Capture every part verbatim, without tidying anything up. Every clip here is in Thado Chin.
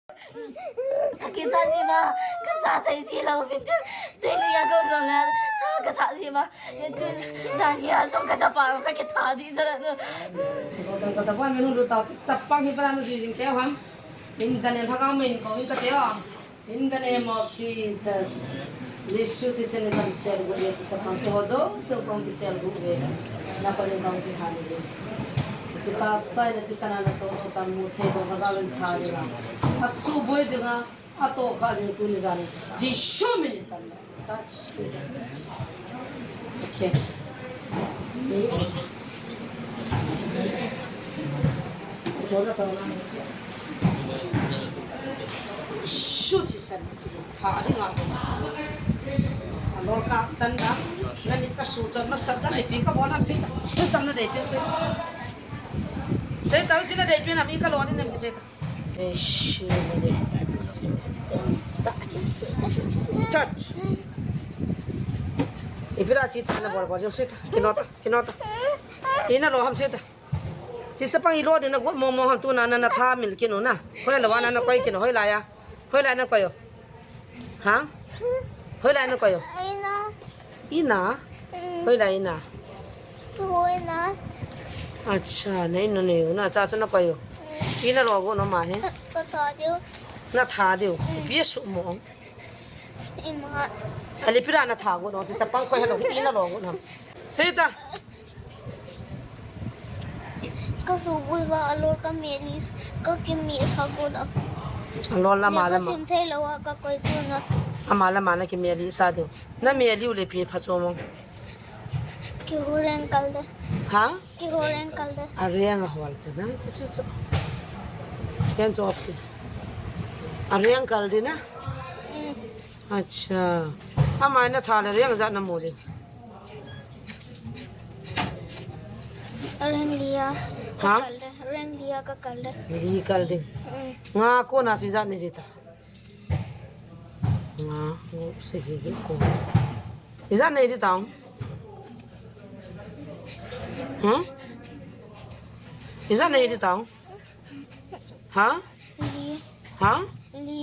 Ka kisa ji ba, ka sa thei ji lou, fitin. Tui ni ya ko ko la, sa ka sa ji ba. Ye tu sa ni ya so ka ta pa, ka ke tha di sa na. Ko kan ka ta pa, me nu lu ta, chapang hi pa na ji jing ke ham. In the name of God, me ko in ka te ham. In the name of Jesus. Jesu thisan in kan sel gu ve, chapang ko jo, so kong ki sel gu ve. Na ko le kong ki ha ni ve. Chuta sai na thisan a na cho ko sam mu thei ko ka ga wen tha de la. A su boi jing a, a to kha jing tu ni jan. Jesu min in kan la. Touch. Okay. Shoot, he said. Pha ding a. A lol ka tan da. Na ni ka su chon ma sa da, ai pi ka bo nam sei ta. He chang na dei pi sei. Sei ta, chi na dei pi na mi ka lo ni nem ki sei ta. Eh, shi ne. Ta ki sei. Touch. Ipi ra si ta na bol bol sei ta. Ki no ta, ki no ta. Ina lo ham sei ta. Chi chapang i lo ding na gu mo mo ham tu na na na tha mil kinu na. Hoi la wa na na koi kinu, hoi la ya. Hoi la na koi yo. Ha? Hoi la na koi yo. Ina. Ina? Mm. Hoi la ina. Hoi la. Acha, na ina ne na cha cha na koi yo. Mm. Ina lo gu no ma he. Ka tha diu. Na tha diu. Mm. Pi su mo. Ima. Ali pira na tha gu no, chi chapang koi ha lo, ina lo gu no. Sei ta. Ka su bul va a lol ka meli, ka ki mi sa ko da. A lol la ma la ma. Ka sim thei lo a ka koi ko na. A ma la ma na ki meli sa diu. Na meli u le pi pha cho mo. Ki hu reng kal de. Ha? Ki hu reng kal de. A reng a hol se na, chu chu chu. Ken cho ki. A reng kal de na. Mm. Acha. A ma na tha le reng ja na mo de. Reng lia ka kal de, reng lia ka kal de. Li kal de. Mm. Nga ko na chu ijat nei di ta. Nga, ngo se hi hi ko. Ijat nei di ta. Hmm? Ijat nei di ta. Ha? Li. Ha? Li.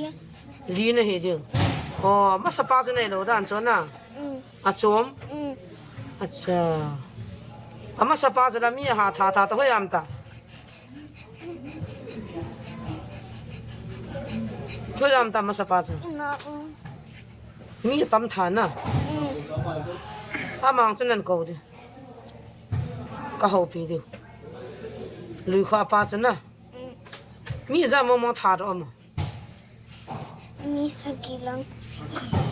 Li na hi ding. Oh, masa pa chu nei lo dan chu na. Mm. A chom? Mm. Acha. A masa pa chu la mi ha tha tha ta hoi am ta. Hoi am ta masa pa chu. Na, mm. Mi tam tha na. Mm. A mang chu nan ko di. Ka ho pi di. Lui kha pa chu na. Mm. Mi ja mo mo tha ro mo. Mi sagi lang.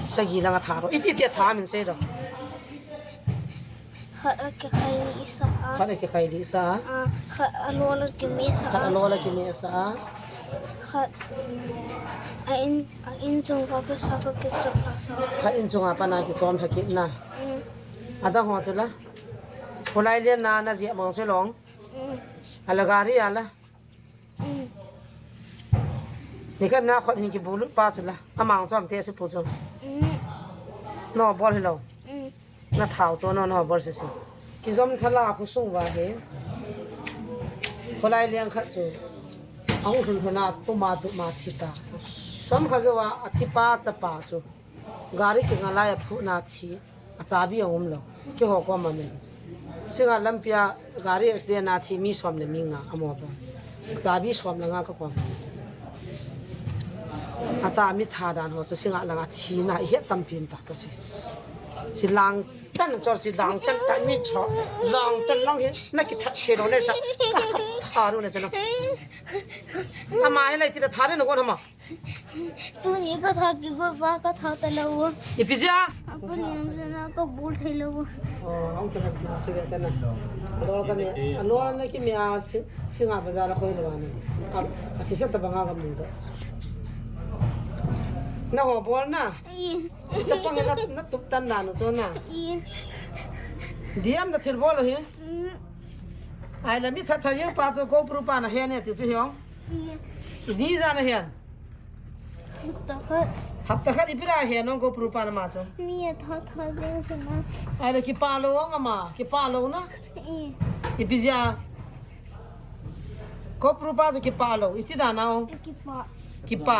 Sagi lang a tha ro. Iti tia tha min sei ro. Khat a kikhai li sa a. Khat a kikhai li sa a. A, khat a lol a kime sa a. Khat a lol a kime sa a. Khat a in, a in chung pa pe sa ka kichop la sa. Khat in chung a pa na kichom tha kit na. Mm. A dang ho chu la. Kholai lian na na jia mong se long. Mm. A la gari a la. Mm. Nikhat na khut hin kibulut pa chu la. Amang chu am te si pu chu. Mm. No bol hi lo. Mm. Na thau chu no, no bol si si. Kijom thala khu sung va he. Kholai liang khat chu. A hu hun hun a tu ma tu ma thi ta. Chom kha jo wa a thi pa cha pa chu. Gari kinga lai a phu na thi. A chabi a um lo. Keiho koma min. Singa lampi a gari accident a thi mi som le mi nga a mo bol. Chabi som le nga ka kom. A ta mi tha dan ho chu singa langa thi na i het tampi um ta chu si. Si lang tan chu si lang tan tan mi tho. Lang tan lang hi na ki that se lo ne sa. Ka tha ru ne chu no. Ama he lai ti la tha ne no kon hama. Tuni ka tha ki go pa ka tha ta lo. Ipi jia? Apa ni am sana ka bol thei lo. Oh, ang ka na se ta na. Alo ka ni, alo na ki mi a si, singa bazar a khoi lo na. A, a thi sa ta banga ka mu do. Na ho bol na. I. Chi cha pang na, na tup tan na no cho na. I. Diam da thil bol hi. Mm. Ai la mi tha tha ye pa cho ko pru pa na he ne ti chu hiong. Ni ja na hian. Hapta khat. Hapta khat ipi ra hian nong ko pru pa na ma chu. Mi a tha tha jeng se na. Ai le kipa lo ang ama, kipa lo na. I. Ipi jia. Ko pru pa chu kipa lo, iti da na ong. Kipa. Kipa.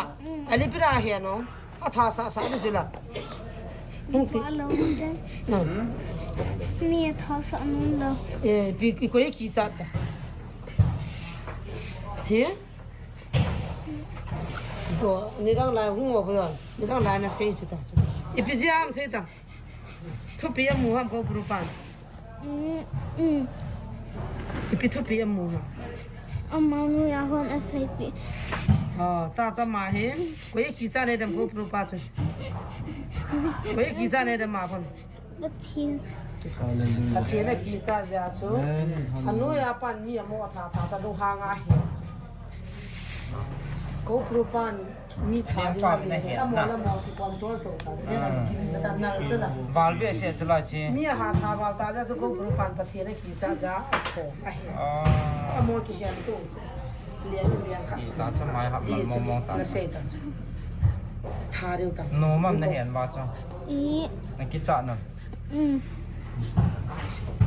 Ali pira he no. Atha sa sa ni jula. Hung ti. Kipa lo ni den. Hmm. Mi atha sa nun lo. Eh, pi ki koi ki chat ta. He? Ko, nidang lai hung o ko. Nidang lai na sei chu ta chu. Ipi jeh ham sei ta. Thupi amu ham Kouprupan. Mm, mm. Ipi thupi amu ham. Amanu ya hon asei pi. Oh, ta cha ma he. Koi kicha ne dem Kouprupa chu. Koi kicha ne dem ma kon. Pathen. Hallelujah. Pathen a kicha jeh chu. Amen. Anu ya pan mi amo tha tha cha lu hang ahi. Kouprupan mi tha ding a le, amo le amo ki control to ta. Val behseh chu lai chi. Mi a hatha val ta jeh chu Kouprupan Pathen a kicha jeh a tho ahi. Ah. Amo kihen to chu. Lian lian khat chu. Ti ta chu mai hap ti chu mong mong ta. Na sei ta chu. Tha ding ta chu. No mam na hen ba chu. I. Na kicha na. Mm.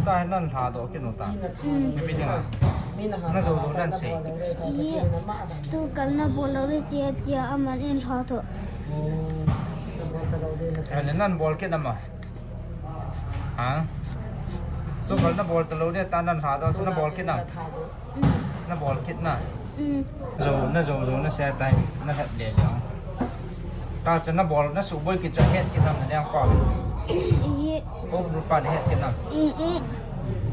Ta nan lha doh kit nu ta. Mm. Ipi dinga. Na jou jou nan sei. I, tu kal na bol lou ding tia, tia aman in lha doh. Ale nan bol kit na ma. Ha? Tu kal na bol ta lou ding ta nan lha doh, na bol kit na. Mm. Na bol kit na. Mm. Jou, na jou, jou, na sei tai, na het le le. Ta chu na bol, na suboi kit chu het kit nam na liang pa. I. Kouprupan het kit nam. Mm, mm.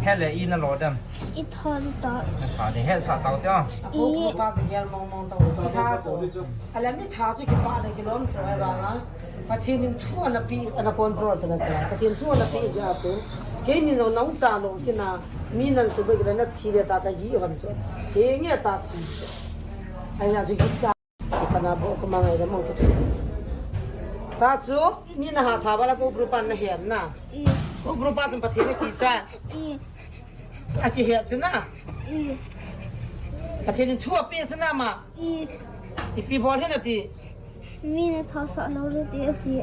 Het le i na lo dem. I thon ta. Na tha de het sa tau te. I. Kouprupa chu gel mong mong tau. Chu tha chu. Alam ni tha chu kipa le kilom chu ai ba na. Pathen in thu ana pe, ana control chu na chu. Pathen thu ana pe jeh chu. Keini jong nung cha lou kit na, mi nan suboi kit na thi le ta ta gi hon chu. Kei nge ta chi chu. Ahi a chu kicha. Kana bo ko ma ngai da mong kit. Ta chu, mi na hatha val a Kouprupan na hen na. I. Kouprupa chun Pathen a kicha. I. A kihet chu na. I. Pathen in thu ape chu na ma. I. Ipi bol hen ati. Mi na tha sa lou le ti ati.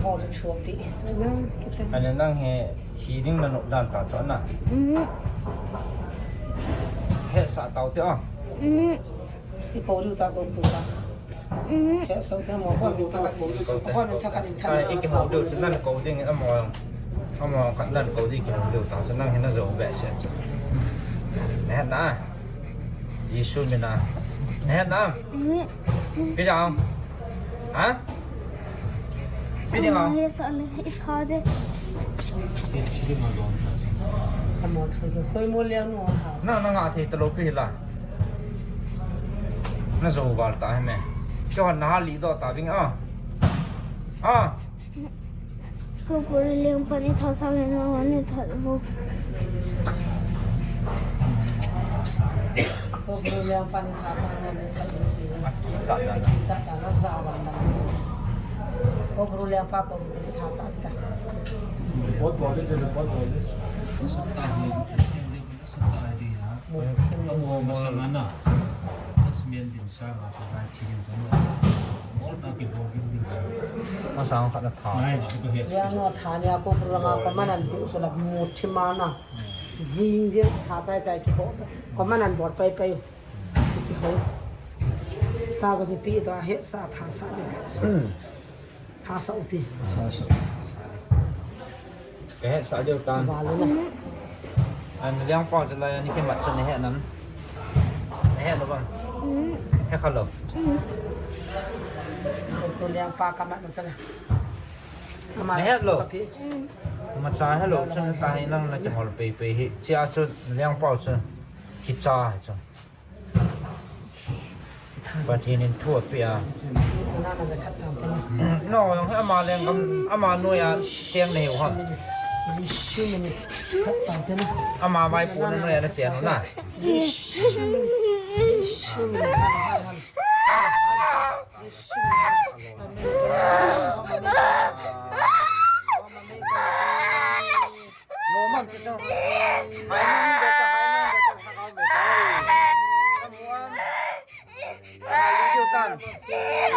Ho chu thu ape chu na. Kita. Ani nang he thi ding na nop dan ta chu na. Mm. Hetsah tau te o. Mm. I kou diu ta Kouprupa. Mm. Hetsah te mo ko mi ta. Ko mi ta ka ni ta. Ai, i kihou diu chu nan kou ding, amo, amo khat nan kou ding kihou diu ta chu nang hi na jou behseh chu. Na het na. Jesu min a. Na het na. Mm. Pi dang. Ha? Pi ding a. Ama he sa le, i tha de. Amo thu de. Hoi mo le no ha. Na, na ngah thei talou pi la. Na jou val ta hi me. Keiho na ha li doh ta ving a. A. Koupru lengpa ni tha sa le na ni tha bo. Koupru lengpa ni tha sa le na ni tha bo. Sa ta na. Sa ta na sa ba na. Koupru lengpa Koupru ni tha sa ta. बहुत बहुत बहुत बहुत बहुत। Sa ta ni. Sa ta ni ha. Mo masang ana. Asmian din sa nga sa ba thi din sa. Mo na ki bo din din sa. Masang khat na tha. Nai chu ka he. Ya no tha ni a Koupru langa ko manan tu so la mo thi ma na. Jing jing tha chai chai ki bo. Ko manan bol pai pai. Ki ho. Ta jo ki pi to a hetsah tha sa ni. Tha sa u ti. Tha sa. Ka hetsah diu tan. Val u na. An liang pau chu lai ani kimat chu na he nam. Na he lou bang. He kha lou. Ko liang pa ka mat chu na. Na he lou. Ka pi. Ma cha he lou chu ta hi nang na ki hol pei pei hi. Chia chu liang pau chu. Ki cha hi chu. Pathen in thu ape a. No, ama lenggam, ama noiya cheng na hiu ham. Ama vaipohna noiya na cheng u na. No mam chu chu. Hai nang de ta, hai nang de ta, hai nang de ta. Ka muam. Ka video tan. Ka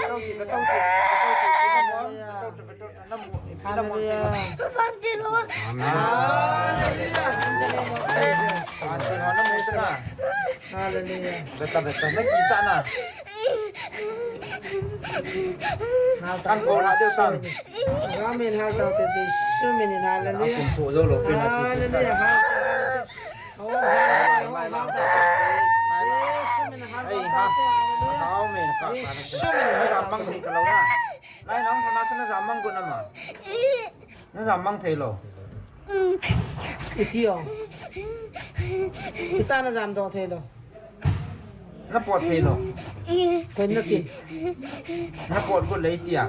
tong ki, ka tong ki, ka tong ki, ka muam. Ka tong ki, ka tong ki, na mu, na mu se na. Amen. Amen. Amen. Amen. Hallelujah. Beta, beta. Na kicha na. Kan ko na deu tan. Amen. Hallelujah. Jesu min in. Hallelujah. Apun pu jo lo pin na chi chi ta. Hallelujah. Hallelujah. Oh, hallelujah. Jesu min in. Hallelujah. Amen. Jesu min in. Na jam mang thei talou na. Lai nang na sa na jam mang ko na ma. Na jam mang thei lou. Iti o. Ita na jam doh thei lou. Na pot thei lou. Koi na ti. Na pot got lei tia.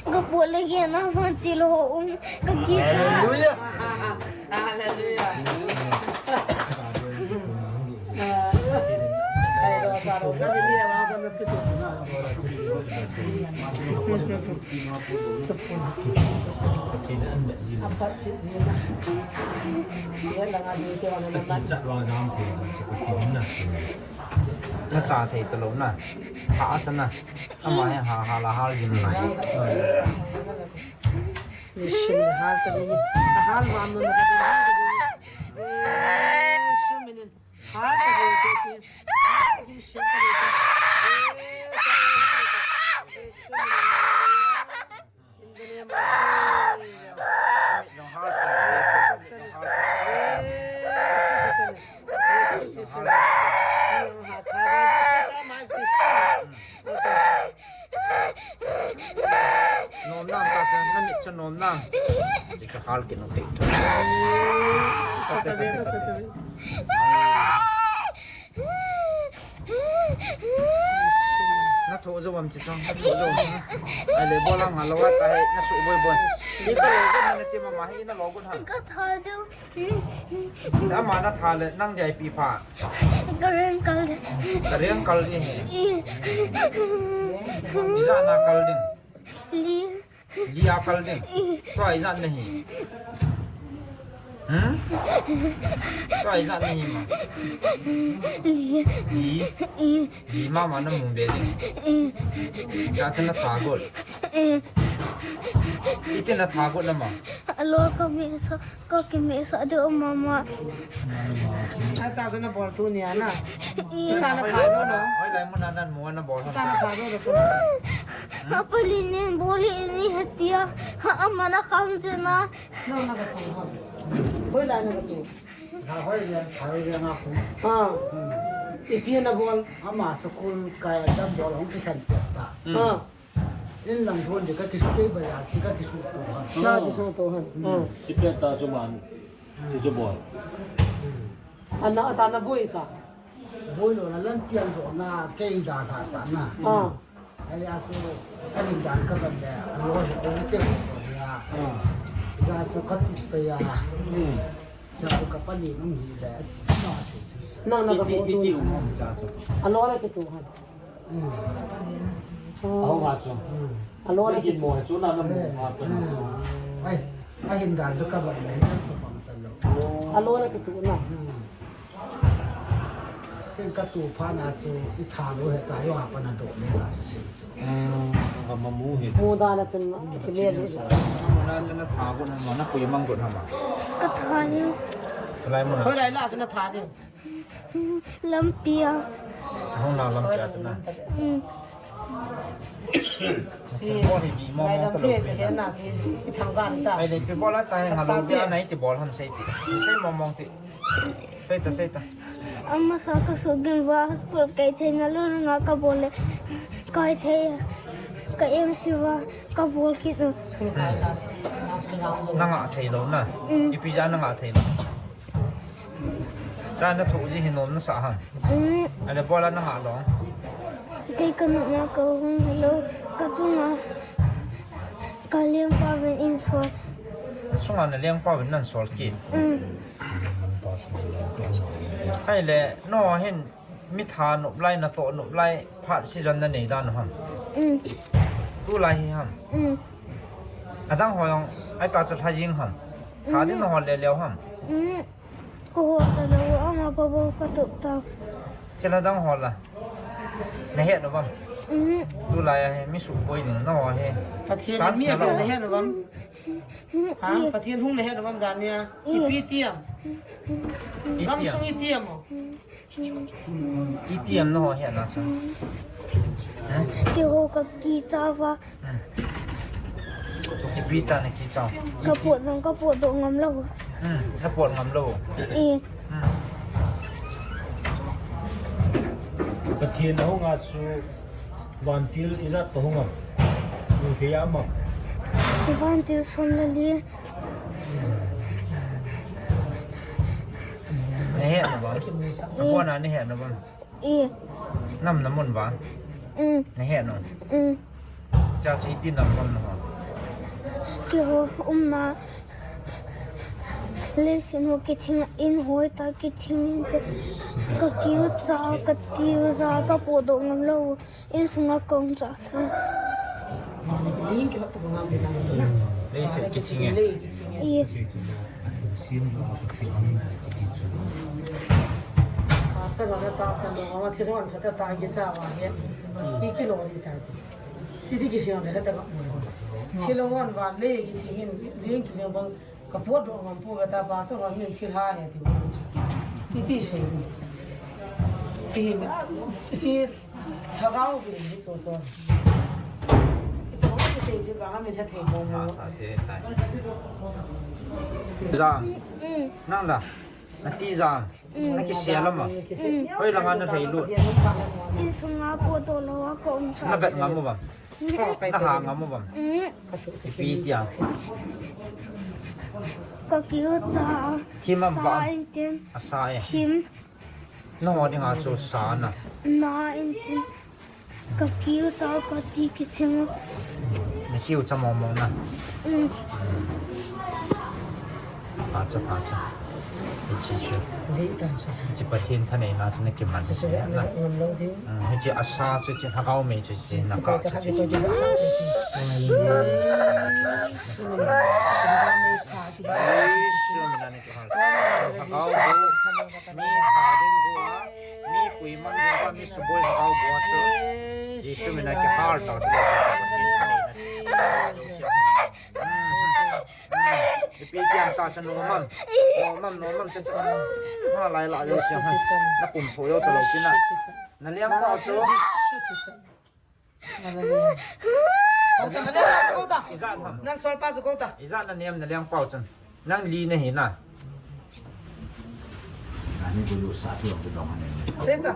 Ka pot le ke na ma ti lou um. Ka ki. Hallelujah. Hallelujah. Na cha thei talou na. Ha sa na. Ama he ha ha la hal gin na. Jesu min hal ta ding. Hal mam no na ta ding. Jesu min hal ta ding. Jesu min hal ta ding. Jesu min hal ta ding. In the name of Jesus. Jesu min hal ta ding. Jesu min hal ta ding. Jesu min hal ta ding. Nom nang ta sa, na mit sa nom nang. Di ka hal ki no te. Sa ta be, sa ta be. Na tho jo bam chi chang, na tho jo. Ai le bolang ha lo wa ta hai, na su boi boi. Di ka lo jo na ti ma ma hi na lo gun ha. Ka tha jo. Ama na tha le, nang dia ipi pha. Ka reng kal le. Ka reng kal le he. I. Ijat na kal ding. Li. Li a kal ding. Tua ijat na hi. Hmm? Tua ijat na hi ma. Li. Li. I. Li mama na mu be ding. I. Ka chana tha got. I. Iti na tha got na ma. Alo ka mi sa. Ka kimeh sa deu mama. Ata sa na bol tu nia na. I. Ata na tha jo lo. Hoi lai mun nan mu na bol. Ata na tha jo lo. Apa linen boli ini hatia. Ha amana kham se na. No na ka tu. Hoi lai na ka tu. Ha hoi lai, hoi lai na ku. Ha. Ipi na bol. Ama school kai dam bol hong ki khan ta. Ha. In lang thon de ka kisu kei bazar chi ka kisu to ha. Ka kisu to ha. Hmm. Chi pe ta chu man. Chi chu bol. Ana ata na boi ta. Boi lo na lam pian zo na kei da ka ta na. Ah. Ai a su ka lim dan ka ban de. Alo ko te ko ya. Ah. Za chu ka tu pe ya. Hmm. Za chu ka pa ni nung hi de. Nang na ka ko tu. Alo la ke tu ha. Ahung a chu. Alo le kitu. Mo chu na na mo ma pa na chu. Ai, ahin dan chu ka ban le, ka bang ta lo. Alo le kitu na. Ken ka tu pha na chu, i tha lo he ta yo a pa na do le ta si chu. Ka ma mu he. Mu da na chun, ki le le. Na chu na tha ko na ma na pui mang ko na ma. Ka tha ni. Tulai mo na. Hoi lai la chu na tha ni. Lampi a. Hung na lampi a chu na. Mm. Si. Mai dam the te he na si. I thang gan ta. Ai le pe bol a ta he nga lo pia na i ti bol ham sei ti. Sei mong mong ti. Sei ta, sei ta. Amasa ka sugil va school kai thei na lo nga ka bol le. Kai thei. Ka em si va ka bol kit na. School kai ta si. Na nga thei lo na. Mm. Ipi ja na nga thei lo. Tana thu ji hin nom na sa ham. Mm. Ana bola na nga long. Kei ka nopna ka hung hello. Ka chunga ka lengpa vin in sol. Chunga na lengpa vin nan sol ki. Mm. Ai le, no hin mi tha nop lai na to nop lai phat season na nei dan ham. Mm. Tu lai hi ham. Mm. Adang ho jong ai ta chu lha jing ham. Tha din na hol le leo ham. Mm. Ko hol ta lou, ama pa bou ka tup ta. Chila dang hol la. Na het lo bam. Mm. Tu lai a he mi su boi ding na ho he. Pathen mi a na het lo bam. Ha? Pathen hung nahet nom am jan nia? Ipi tiam? Gamsung itiam o? Itiam naho hetna chu? Keiho kakicha uva. Ipi ti nakicha? Kapot jong kapotdoh ngam lou. Kapot ngam lou. Pathen ahung a chu vantil ijat toh hung am? Hung thei am? Vantil som le li. Nahet nom am? Apona nahet nom am? Nam namun uva? Nahet nom? Cha chu ipi nam nam naho? Keiho umna leiset ho kithing in hoi ta kithing inte. Kakicha katiu ja kapotdoh ngam lou. Insunga kaum cha kha. Leiset kithing e. Pastor hon atahsan lou, ama thilhon phatah a kicha uva hi. Ikilou ding tai. Hiti kisei le hita ka. Thilhon vale kithing in, ling kithing bang kapotdoh ngam pouve ta, pastor hon min thilha ahi ti. Iti sei. Chi, chi, Lhagao vin hi chu chu. Ito kisei sei vang a min hethei mong mong. Jang. Nang da. Nati jang. Nakisel am? Hoilanga nalhai lut? Insunga potdoh lou a kaum cha. Navet ngam uvem? Naha ngam uvem? Ipi tia? Kakicha. Thim am vah am? Sa intin. Asa e. Thim. Naho dinga chu sa na. Na intin. Kakicha kati kithing. Nakicha mong mong na. Phacha, phacha. Hiche chu. Hiche Pathen thaneina chu nakiman na. Hiche asa chu, hiche Lhagao mei chu, hiche nakah chu, hiche. Jesu mina nakihal. Lhagao bou, mi tha ding bou a, mi pui mang ding bou a, mi suboi Lhagao bou a chu. Jesu mina kihal tau chu. Ipi tiam ta chu nom am. Nom am, nom am chu. Ha lai la yo chu. Nakum pho yo ta lou tina. Nalengpa chu. Ijat ham? Nang solpa chu kou ta. Ijat nanem nalengpa chun? Nang li nahi na. Cheta.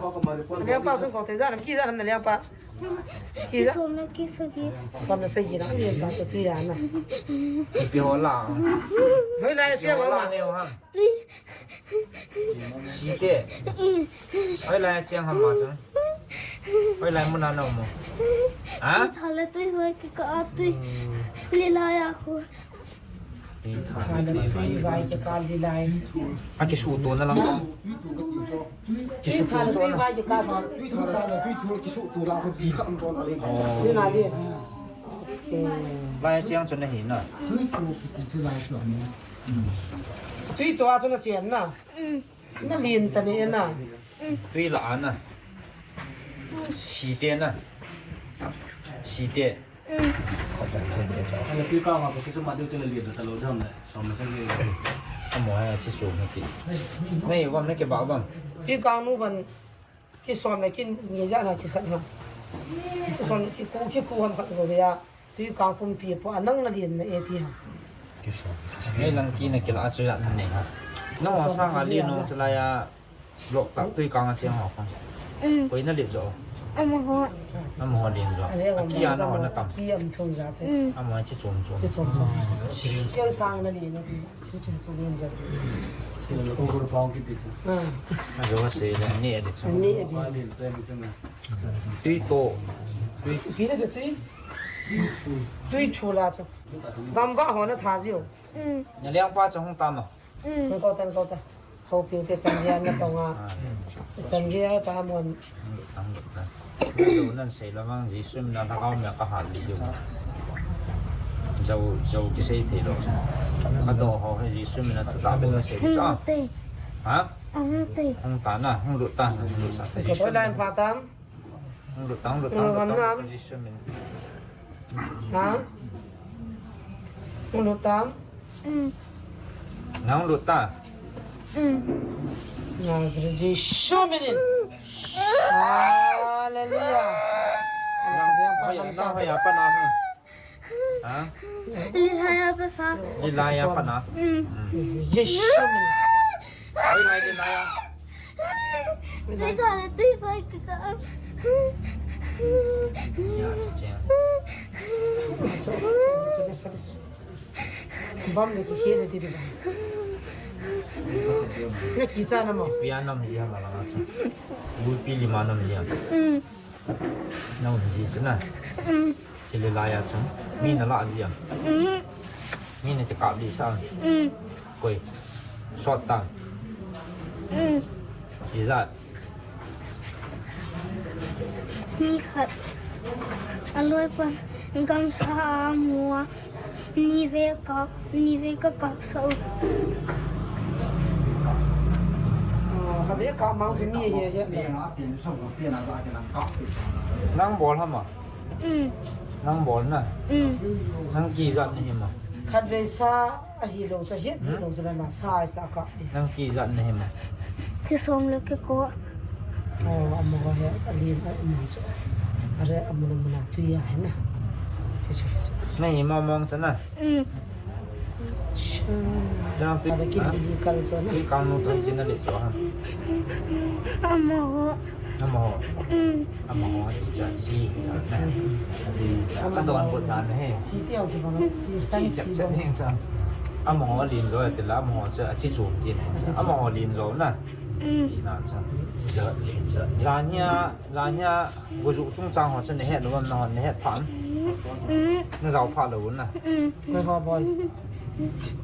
Nalengpa chun kou ta, ijat nam, ki ijat nam nalengpa. Ki ijat? Som le ki sagi. Som le sagi na, nalengpa chu pi ya na. Ipi ho la? Hoilai a cheng ham? Tui. Site. Hoilai a cheng ham ma chun? Hoilai muna na um? Ha? Tui tha le tui vai kikah a tui. Lilai a khu. Tui tha le tui vai kikah lilai. Akisuto na lang. Tui tha le tui vai kikah. Tui tha le tui tha le kisuto la khu ti kha um chon a le. Lilai le. Lai a cheng chun nahi na. Tui to kiti chu lai chu ni. Tui to a chu nachen na. Nalen ta ne na. Tui la a na. Site na. Site. Ana tui kang a ko kisu ma diu te le le ta lou dam le. Som ma sang le. Amo ha chi chu na ti. Nei vam na ke ba vam. Tui kang nu ban. Kisom le kin nge ja na kikhat ha. Kisom le kiku, kiku ham khat ko ve a. Tui kang pumpi po a nang nalen na e ti ha. Kisom, kisom. Nei lang ki na kila a chu ja na nei ha. Nang sang a li nong chalai a. Lok tak tui kang a cheng ho kang. Koi na li jo. Amaho. Amaho lin jo. Aki a na ho na tam. Ki am thung ja che. Amaho chi chom chom. Chi chom chom. Kel sang na li na. Tui to. Tui. Tui chu la chu. Gamva ho na tha jiu. Nalengpa chu hung tam a. Hung kou tan kou ta. Hoping te chan dia na tong a. Chan dia ta mon. Tang lut ta. Lo nan sei la vang Jesu mina Lhagao mei a ka hal li diu. Jou, jou kisei thei lou. Ka do ho hi Jesu mina thu ta bou na sei sa. Ha? Hung ta na, hung lut ta, hung lut sa ta Jesu. Ko lai pha tam. Hung lut ta, hung lut ta, hung lut ta, Jesu mina. Ha? Hung lut tam. Mm. Nang lut ta. Mm. Nazareth Jesu minin. Hallelujah. Nang hoiya, nang hoiya pa na. Ha? Lilaya pa sa. Lilaya pa na. Mm. Mm. Jesu minin. Hoilai lilaya. Tui ta le tui fai ka ka. Ya, siya. Bam le kikhel le ti di ba. Na kicha na mo. Pia nam ji ha ma la ma chu. Gulpi lima nam ji ha. Mm. Nam ji chu na. Mm. Chile laya chu. Mi na la ji ha. Mm. Mi na te kap di sa. Mm. Koi. Sot ta. Mm. Ijat. Ni khat a loi pan gamsa a mu a, ni ve ka, ni ve ka kap sa u. Ah, ka ve ka mang chu ni he he. Nang bol ham a? Mm. Nang bol na? Mm. Nang kijat na hi ma? Khat ve sa. Ahi lou sa hiat ti lou sa na sa sa ka. Nang kijat na hi ma? Kisom le kiko. Oh, amo he, alin, a, amo so. Are, amo na muna tu ya he na. Si, si, si. Na hi ma mong sa na? Mm. Cha tu. Are kili kal sa na. Kang nu tu si na le tu ha. Amo ho. Amo ho. Mm. Amo ho ti cha si, cha na. Ka don bot dan he. Si ti au ki bang, si san si bang. Amo ho lin jo ti la, amo ho cha chi chum ti na. Amo ho lin jo na. Mm. Ina cha. Jan hia, jan hia, guju chung chang ho cha ne het lo na ho ne het phan. Mm. Na jao pha lo na. Mm. Koi ho bol.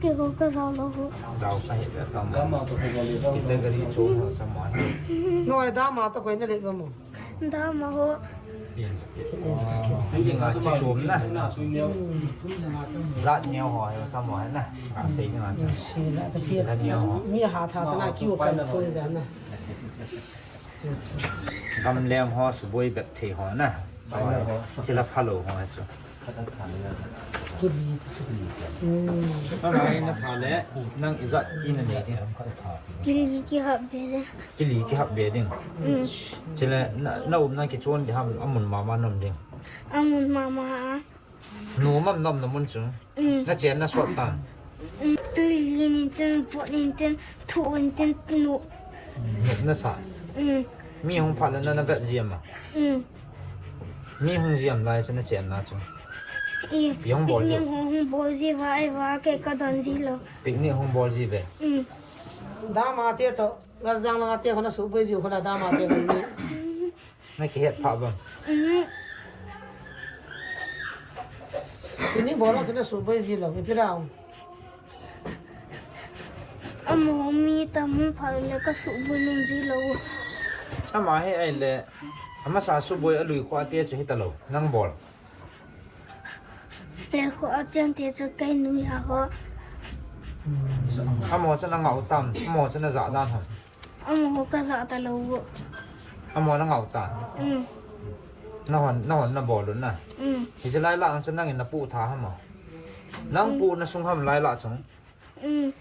Ke ho ka jao lo ho. Jao sa he ta ma. Kita gari chung ho cha ma. Noi da ma to koi na le ba mo. Dama ho. Nga chi chom na. Jat neo ho, yo sa mo na. Nga sei nga chi. Sei la cha pia. Jat neo ho. Mi ha tha cha na kiu kan tu ja na. Gam lem ho, suboi bep thei ho na. Chi la phalo ho chu. Kili. Amai na pha le, nang ijat ki na nei ding. Kili kihap be le. Kili kihap be ding. Mm. Chule na, na um na kichon ding ham, amun mama na um ding. Amun mama a. Nu mam na um na mun chu. Mm. Na chen na sot tan. Mm. Tui li nin tin, vot nin tin, thu nin tin, nu. Nu na sa. Mm. Mi hung pha le na na vet jiam a. Mm. Mi hung jiam lai chu na chen na chu. I, picnic hung bol ji va, ai va, ke ka don ji lo. Picnic hung bol ji ve. Mm. Dama te to, ngar jang la te khona su boi ji khona dama te khona. Na kihet pha bang. Mm. Picnic bol la chu na su boi ji lo, ipi dau. Amo mi tam hung pha le ka suboi nom ji lo. Ama hi ai le, amasa suboi alui kho ate chu hi ta lo, nang bol. Le kho a chang te chu kai nui a ho. Amo chu na ngau tam, amo chu na ja dan ham. Amo ka ja ta lo. Amo na ngau ta. Mm. Na hon, na hon na bol na. Mm. Hi chu lai la chu nang in na pu tha ham. Nang pu na sung ham lai la chung. Mm.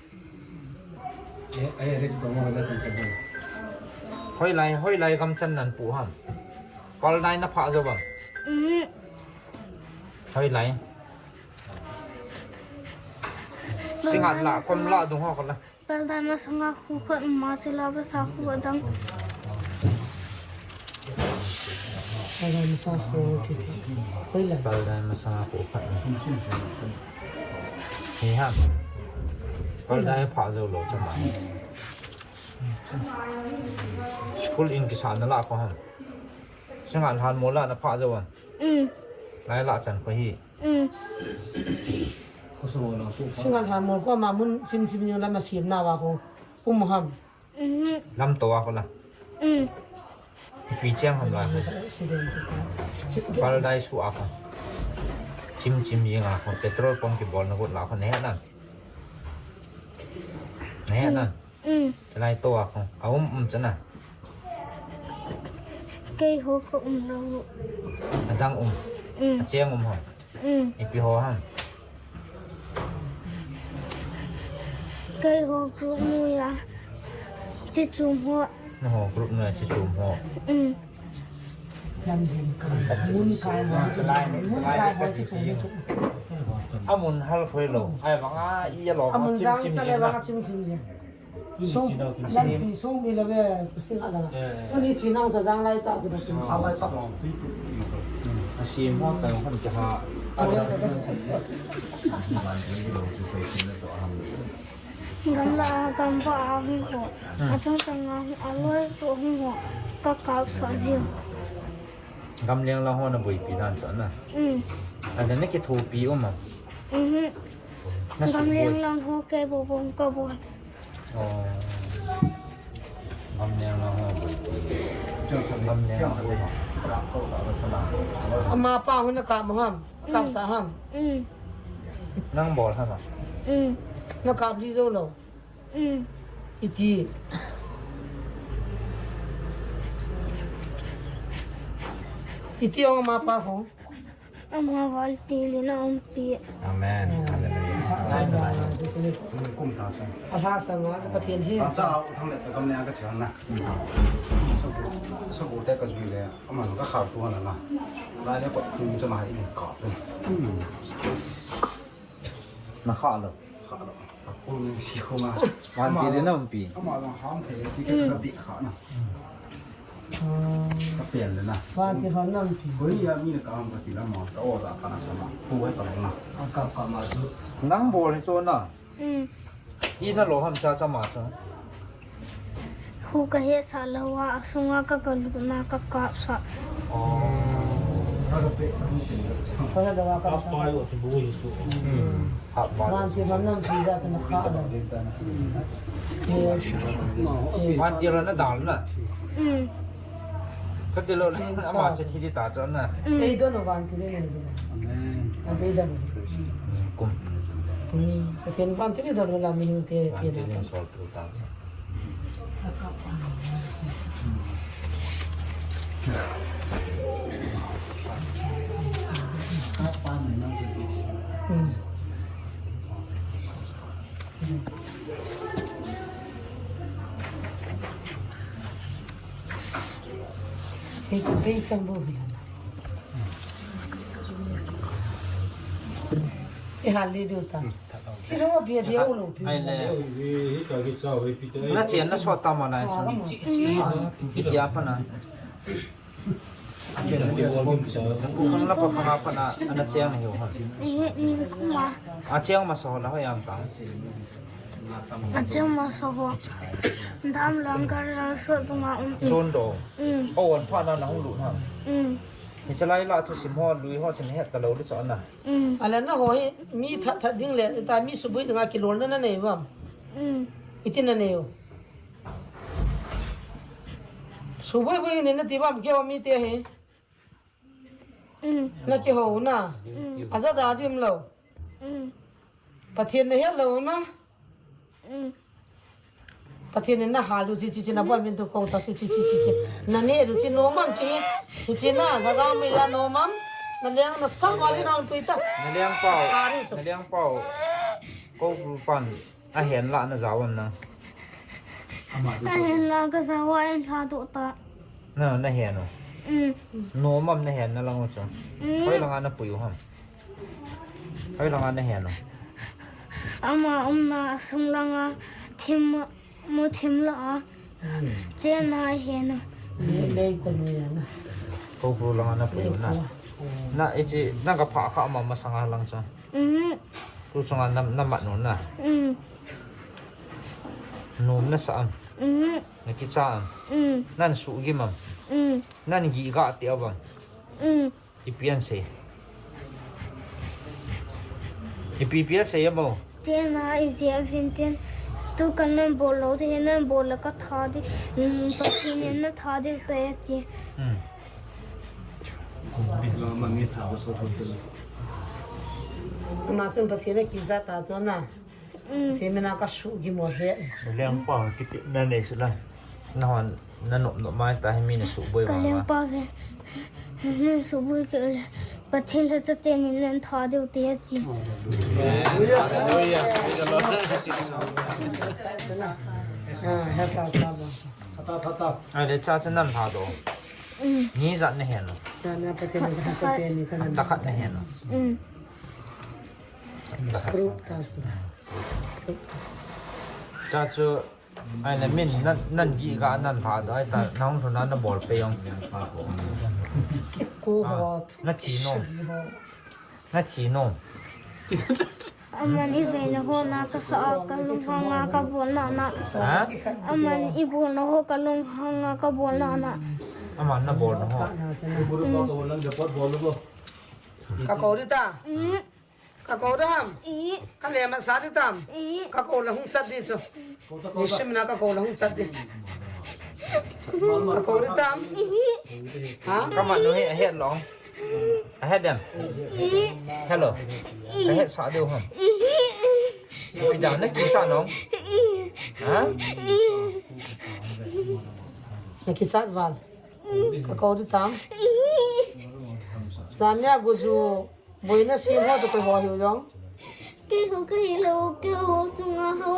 Hoilai, hoilai gam chan nan pu ham. Paldai na pha jo bang. Mm. Hoilai. Singa la, kom la dung ho ko la. Paldai masanga khu khat ma chila ba sa khu adang. Paldai masa khu kiti. Hoilai. Paldai masanga khu khat. Hi ham. Paldai pha jo lo chama. School in kisa na la ko ham. Singa lhan mo la na pha jo ham. Mm. Lai la chan ko hi. Mm. Singalhan mo ko ma mun chim chim ni la na sim na wa ko. Um ham. Mm. Lam to wa ko la. Mm. Ipi chang ham la. Accident. Paldai su a ko. Chim chim ying a ko. Petrol pump ki bol na ko la ko ne na. Ne na. Mm. Chalai to a ko. A um um chana. Kei ho ko um lo. Adang um. Mm. Acheng um ho. Mm. Ipi ho ham. Keiho group noiya chi chom ho. Nangho group noiya chi chom ho. Um. Lam hin ka. Mun kai ho chi chom. Mun kai ho chi chom. Amun hal khoi lou. Ai vang a i a lo. Amun jang chim chim sa le vang a chim chim jing. Song, lampi song mi la ve, kusing a la. Tuni chi nang sa jang lai ta, sa jang lai ta. Asim ho ta hon ke ha. Gamla, gamba a hung ho. Achang chang a hung, aloi to hung ho. Ka kap sa jiu. Gamleng lang ho na boipi dan chu na. Um. Ana na kithopi um a. Mhm. Gamleng lang ho kei bol bol ka bol. Oh. Gamleng lang ho boipi. Gamleng lang ho. Ama pa ho na kap mo ham? Kap sa ham? Um. Nang bol ham a? Um. Na kap di jou lou. Um. Iti. Iti ong ama pa ho. Ama vantil in aumpi. Amen. Hallelujah. Alhasanga chu Pathen hi. Acha u thang le ta kam ne ka chan na. Sabu, sabu te ka jui le ama ka khar tu na na. Lai le ko kum cha ma in ka. Na kha lo. Kha lo. Vantil in aumpi. Ama la ham thei ti ka bi kha na. Ka pen le na. Vantil hon aumpi. Koi ya mi na ka ham ka ti la ma. Ka o la ka na sa ma. Ku he ta na. Ka ka ma ju. Nang bol ni chu na. Um. I na lo ham cha cha ma cha. Hu ka hesa lou a, asunga ka ka lupna ka kap sa. Oh. Ka pe sa. Ka la dawa ka sa. Vantil hon aumpi ja sa na kha la. Vantil na dal na. Um. Ka ti lo na, ama se thi di ta cho na. Um. Ei don vantil ni. Amen. Kum. Um. Ka ti vantil don la mi hin te pi na. Vantil sol tu ta. Che ki bei chang bo hi la. E hal le du ta. Ti lo bia dia u lo pi. Ai le. Na chen na so ta ma na. Pi ti a pa na. Khang la pa khang a pa na, ana cheng na hiu ha. Ni, ni kuma. A cheng masa ho la ho yam ta. A cheng masa ho. Dam lang kar lang so tunga um. Zon do. Um. O wan pha na na hung lut ha. Um. Ni chalai la thusim ho, lui ho chin het ta lo le so na. Um. Ala na ho hi mi that that ding le ta mi subui dinga kilol na na nei bam. Um. Iti na nei u. Subui bui ni na ti bam keiho mite hi. Um. Na kihou na. Um. Aja da dim lou. Um. Pathen na het lou na. Um. Pathen in na hal u chi chi chi na bol min tu ko ta chi chi chi chi chi. Na ne u chi nom am chi. Chi chi na ga ga me ya nom am. Na leng na sang wa li na pui ta. Na leng pau. Ka ri chu. Na leng pau. Ko pu pan. A hen la na jao am na. A hen la ka jao a en hla doh ta. Na, na hen u. Um. Nom am na hen na lang u chu. Um. Hoi langa na pui u ham. Hoi langa na hen u. Ama umna sung langa thim mu thim la a. Um. Chena hen u. Ni lei ko nu ya na. Ko pu langa na pui u na. Lei ko. Na ichi na ka pha kha ama masanga lang chu. Um. Tu chunga na, na mat nu na. Um. Nom na sa am. Um. Na kicha am. Um. Nan suhgim am. Um. Nan gih ga ti am. Um. Ipi an sei. Ipi pi an sei am o. Chena ijeh a vintin. Tu kan nan bol lou te nan bol la ka tha di. Um, Pathen in na tha di te ti. Um. Ama chun Pathen a kija ta chu na. Um. Pathen mina ka suhgim u he. Lengpa kiti na nei su la. Na hon na nop nop mai ta hi mi na suboi ma. Ka lengpa ve. Na suboi ke le. Pathen lhacha teni nan tha deu te ati. Ai le cha cha nan tha do. Ni jat na hen. Takhat na hen. Cha chu Ai na min nan nan gi ga nan pha dai ta nang thuna na bol pe yong. Ko ho. Na thi no. Na thi no. Aman i ve na ho na ka sa ka lung ha nga ka bol na na. Ha? Aman i bol na ho ka lung ha nga ka bol na na. Aman na bol na ho. Ka ko ri ta. Ka ko dam. I. Ka le ma sa di tam. I. Ka ko la hung chat di chu. Ni sim na ka ko la hung chat di. Ka ko di tam. I. Ha? Ka ma no he a het long. A het dem. I. Hello. I. Ka het sa di hum. I. Oi dam na ki sa nong. I. Ha? I. Na ki chat val. Ka ko di tam. I. Zan ya gu zu. Boina sim ho chu koi ho hiu jong. Kei ho ka hi lou, kei ho chunga ho.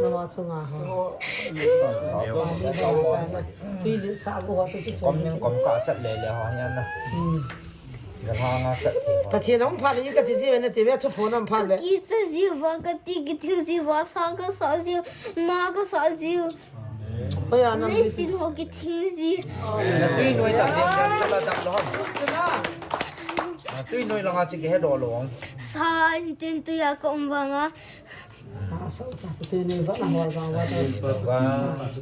Nama chunga ho. Tui li sa gu ho chu chu chu. Kom ning kom ka chat le le ho hian na. Hmm. Ga ha nga chat thei ho. Pathian hung phat le ka ti ji ve na ti ve thu phone hung phat le. Ki sa ji va ka ti ki thil ji va sa ka sa ji na ka sa ji. Hoi a nam ni. Leisin ho ki thing ji. Na tui noi ta den jan chala dap lo ham. Tuna. Na tui noi langa chi ki he do lo ang. Sa in tin tui a ka um vanga. Sa sa ta sa tui noi va na hol vang va.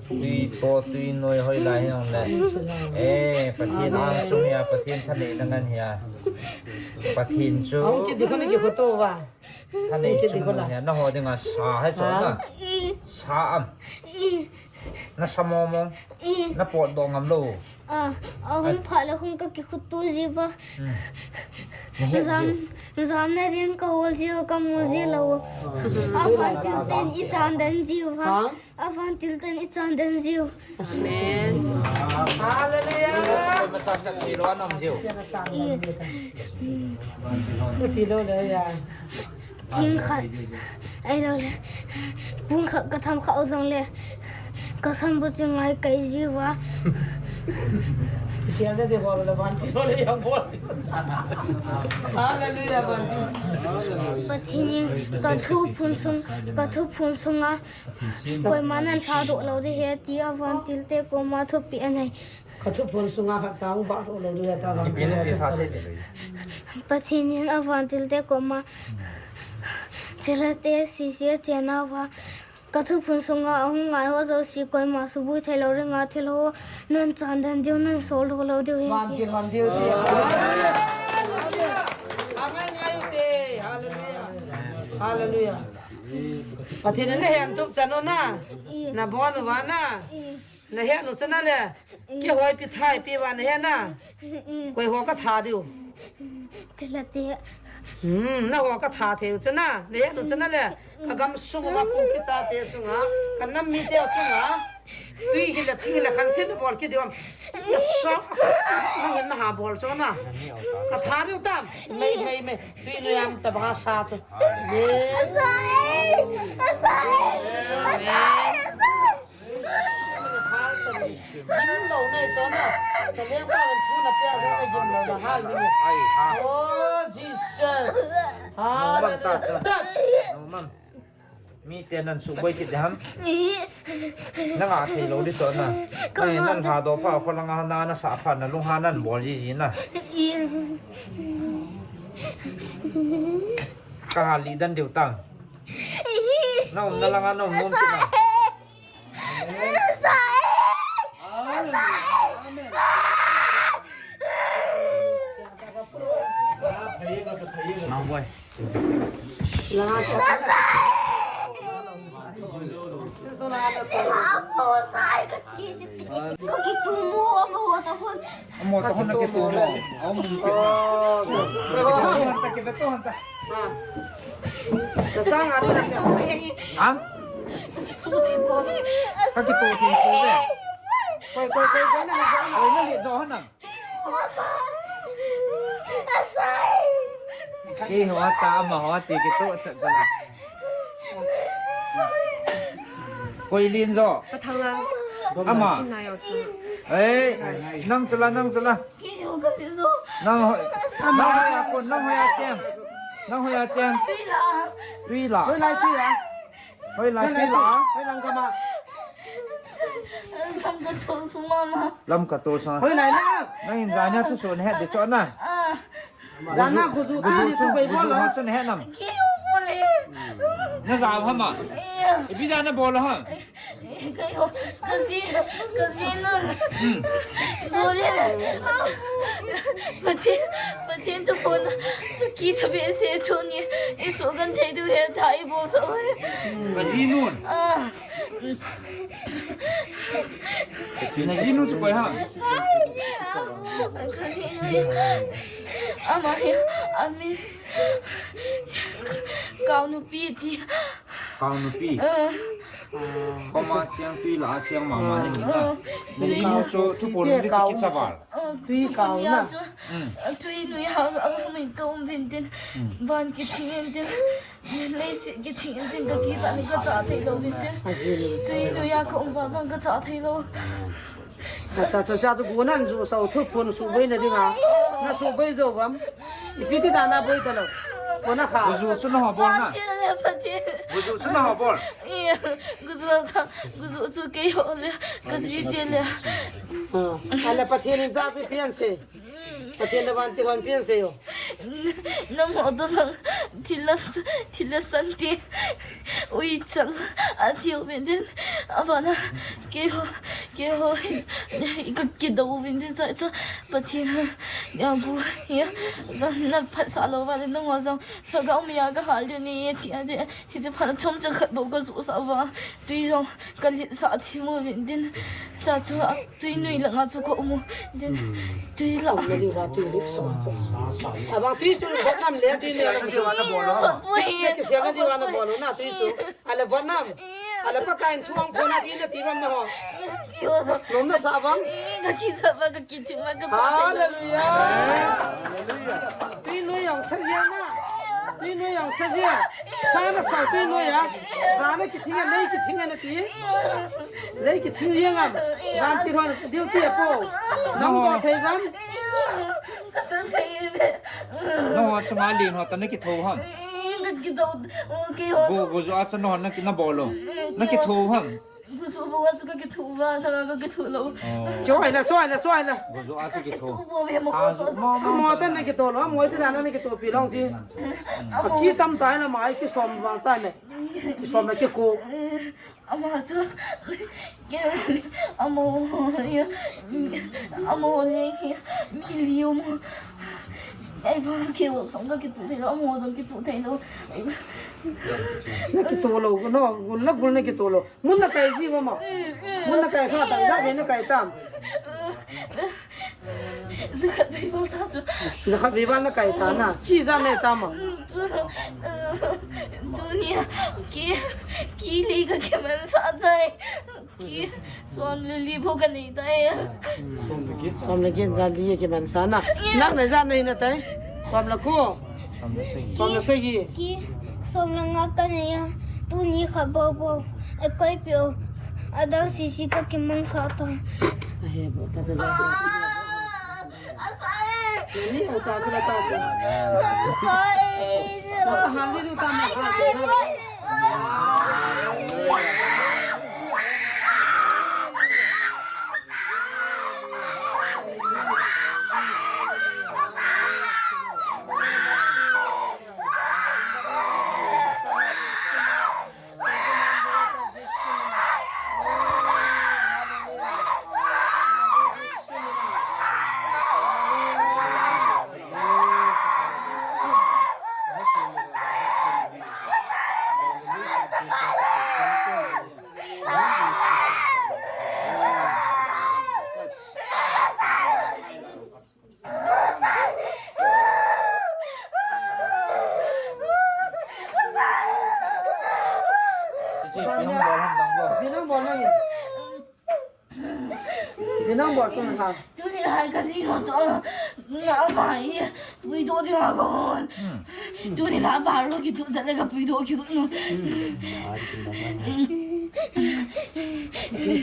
Tui to tui noi hoi lai hong le. Eh, Pathian a sum ya, Pathian thanei na ngan ya. Pathian chu. Hong ki di ko ni ki ko to va. Thanei chu na ho dinga sa hai chu na. Sa am. Na sa mo mo. Na pot do ngam lo. A, a hung pha le hung ka ki khutu ji va. Zam, zam na rin ka hol ji ka mu ji lo. A pha tin ten i chan den ji va. Avantil ten i chan den jiu. Amen. Hallelujah. Koi ma chan chan thei lo anom jiu. Thei lo le ya. Thing khat. Ai lo le. Pung khat ka tham kha u jong le. Ka sam bu chu ngai kai jiu a. Sial na de bol le ban thei lo le ya bol. Hallelujah ban thei. Pathen in ka thu phun sung, ka thu phun sunga Koima nan lhadoh lou ding ahi, tia vantil te koma thupeh anei. Ka thuphon sunga khat cha hung vahdoh lou ding ahi, tia vantil te. Pathen in avantil te koma thilha te sese chena uva, ka thuphon sunga ahung ngai ho jouse koima suboi thei lou dinga thil ho nan chan den diu, nan soldoh lou diu ahi, tia. Vantil, vantil te. Hallelujah. Hallelujah. Pathen in nahet tup chan u na. Nabon uva na. Nahet u chu na le. Kihoi pi thai pi uva nahet na. Koi ho ka tha diu. Thilha te. Hmm, na ho ka tha thei u chu na. Nahet u chu na le. Ka gamsung uva Kuki chate chunga. Ka nam mite chunga. Tui hi la, thing hi la, khan sin bol kit diu ham. Sa. Nang hin na ha bol chu na. Ka tha diu tam. Mei, mei, mei. Tui noi am tabang a sa chu. Yes. Gim lou nei chu na. Ka lengpa hin thu na pia ding na gim lou na hal ding. Oh, Jesus. Hallelujah. Touch. Mite nan suboi kit ding ham. Na ngah thei lou ding chu na. Nai nan lhadoh pha, kholanga na, na sah pha, na lunghan nan bol jiji na. Ka hal lih dan diu tam. Na umna langa na um nom kit na. Nang boi. Amo ta hon na ke to mo. Amo ta ke to hon ta. Ha? Ka ke to ke to be. Koi, koi, koi, koi na, koi na le jo na. Keiho ta ama ho ti kitoh chat bana. Koi lin jo. Ama. Ei, nang chu la, nang chu la. Nang ho, nang hoiya kon, nang hoiya cheng. Nang hoiya cheng. Tui la. Hoilai tui la. Hoilai tui la. Hoilai tui la. Lamka to sung mama. Lamka to sung. Hoilai la. Nangin jana chu sun het de chona. Jana guju ta ni chu koi bol lo. Chun het nam. Keiho bol e. Na ja ham a. Ipi dia na bol ham. Keiho, kaji, kaji nun. Dole. Pathen, Pathen tu pon. Ki sabe se choni. Isu kan thei du he thai bo so. Kaji nun. Ah. Na ji nun chu koi ham. Kaji nun. Ama hi, ami. Kau nupi ti. Kau nupi. Koma chiang tui la chiang mama ni na. Na ji nun chu tu pon ni chu kicha bal. Tui kau na. Tui nui ha a min ka um vin tin. Van kiching in tin. Leiset kiching in tin ka kicha ni ka cha thei lo vin tin. Tui nui a ka um va jong ka cha thei lo. Acha, cha, cha, tu gunan ju sau thu phun su boi na dinga. Na su boi jo bam. Ipi ti dana boi ta lo. Kona kha. Guju chu na ho bol na. Pathen le, Pathen. Guju chu na ho bol. Iya, guju ta, guju chu keiho le, kaji te le. Ah, ala Pathen in ja si pian se. Pathen le van ti hon pian se yo. Nangho to lang thil la, thil la san ti. Ui chal a thiu vin tin. Abana keiho, keiho hin ka kidou vin tin cha cha. Pathen ha ya gu ya. Na phat sa lo va le nangho jong. Lhagao mi ya ka hal ni ti a de. Hiche phat chom cha khat bou ka ju sa va. Tui jong ka lit sa thi mu vin tin. Cha chu a tui nui langa chu ka um u. Tin tui la. Abang tui chu vot nam le tui nui la. Vot poi. Na kisial na diu va na bol u na tui chu. Ala vot nam. Ala Pakai in thu hung phon a ti na ti bam na ho. Nom na sa bam. Ka kisa va ka kiti ma ka. Hallelujah. Tui nui jong sa jia na. Tui nui jong sa jia. Sa na sa tui nui a. Ra na kithing a, lei kithing a na ti. Lei kithing jeng am. Van ti hon duty a po. Nang ko thei bam. Ka sa thei ve. Nangho chunga lin ho ta na kitho ham. Ka kitho. Keiho. Go, go jo a chu nangho na ki, na bol lo. Na kitho ham. Guju bol a chu ka kitho va, thanga ka kitho lo. Choi la, choi la, choi la. Guju a chu kitho. Mo ta na kitho lo, mo ti na na kitho pi long si. Ki tam tai la mai, kisom vang tai le. Kisom la kiko. Ama chu. Amo. Amo le. Mi liu mo. Ai va ke wo song ka kitho thei lo, amo jong kitho thei lo. Na kitho lo, no, gul na gul na kitho lo. Mun na kai ji mama. Mun na kai kha ta, ja na kai tam. Jakhat vei val ta chu. Jakhat vei val na kai ta na. Ki ja ne ta ma. Tunia ki, ki le ka kiman sa tai. Ki som le li bou ka nei tai. Som le get ja li kiman sa na. Nang na ja nei na tai. Som le ko. Som le sagi. Ki som le nga ka nei a. Tuni kha bou bou. E koi pio. Adang sisi ka kiman sa ta. Ahe bou ta ja. Asai. Ni o cha sila ta. Asai. Ta hal ni ta ma ha. Binong bol tu na ha. Tuni Ai, ka jinu toh, na ama hi puidoh ding a ka hon. Tuni na ba lo kituh chat le ka puidoh kit nu.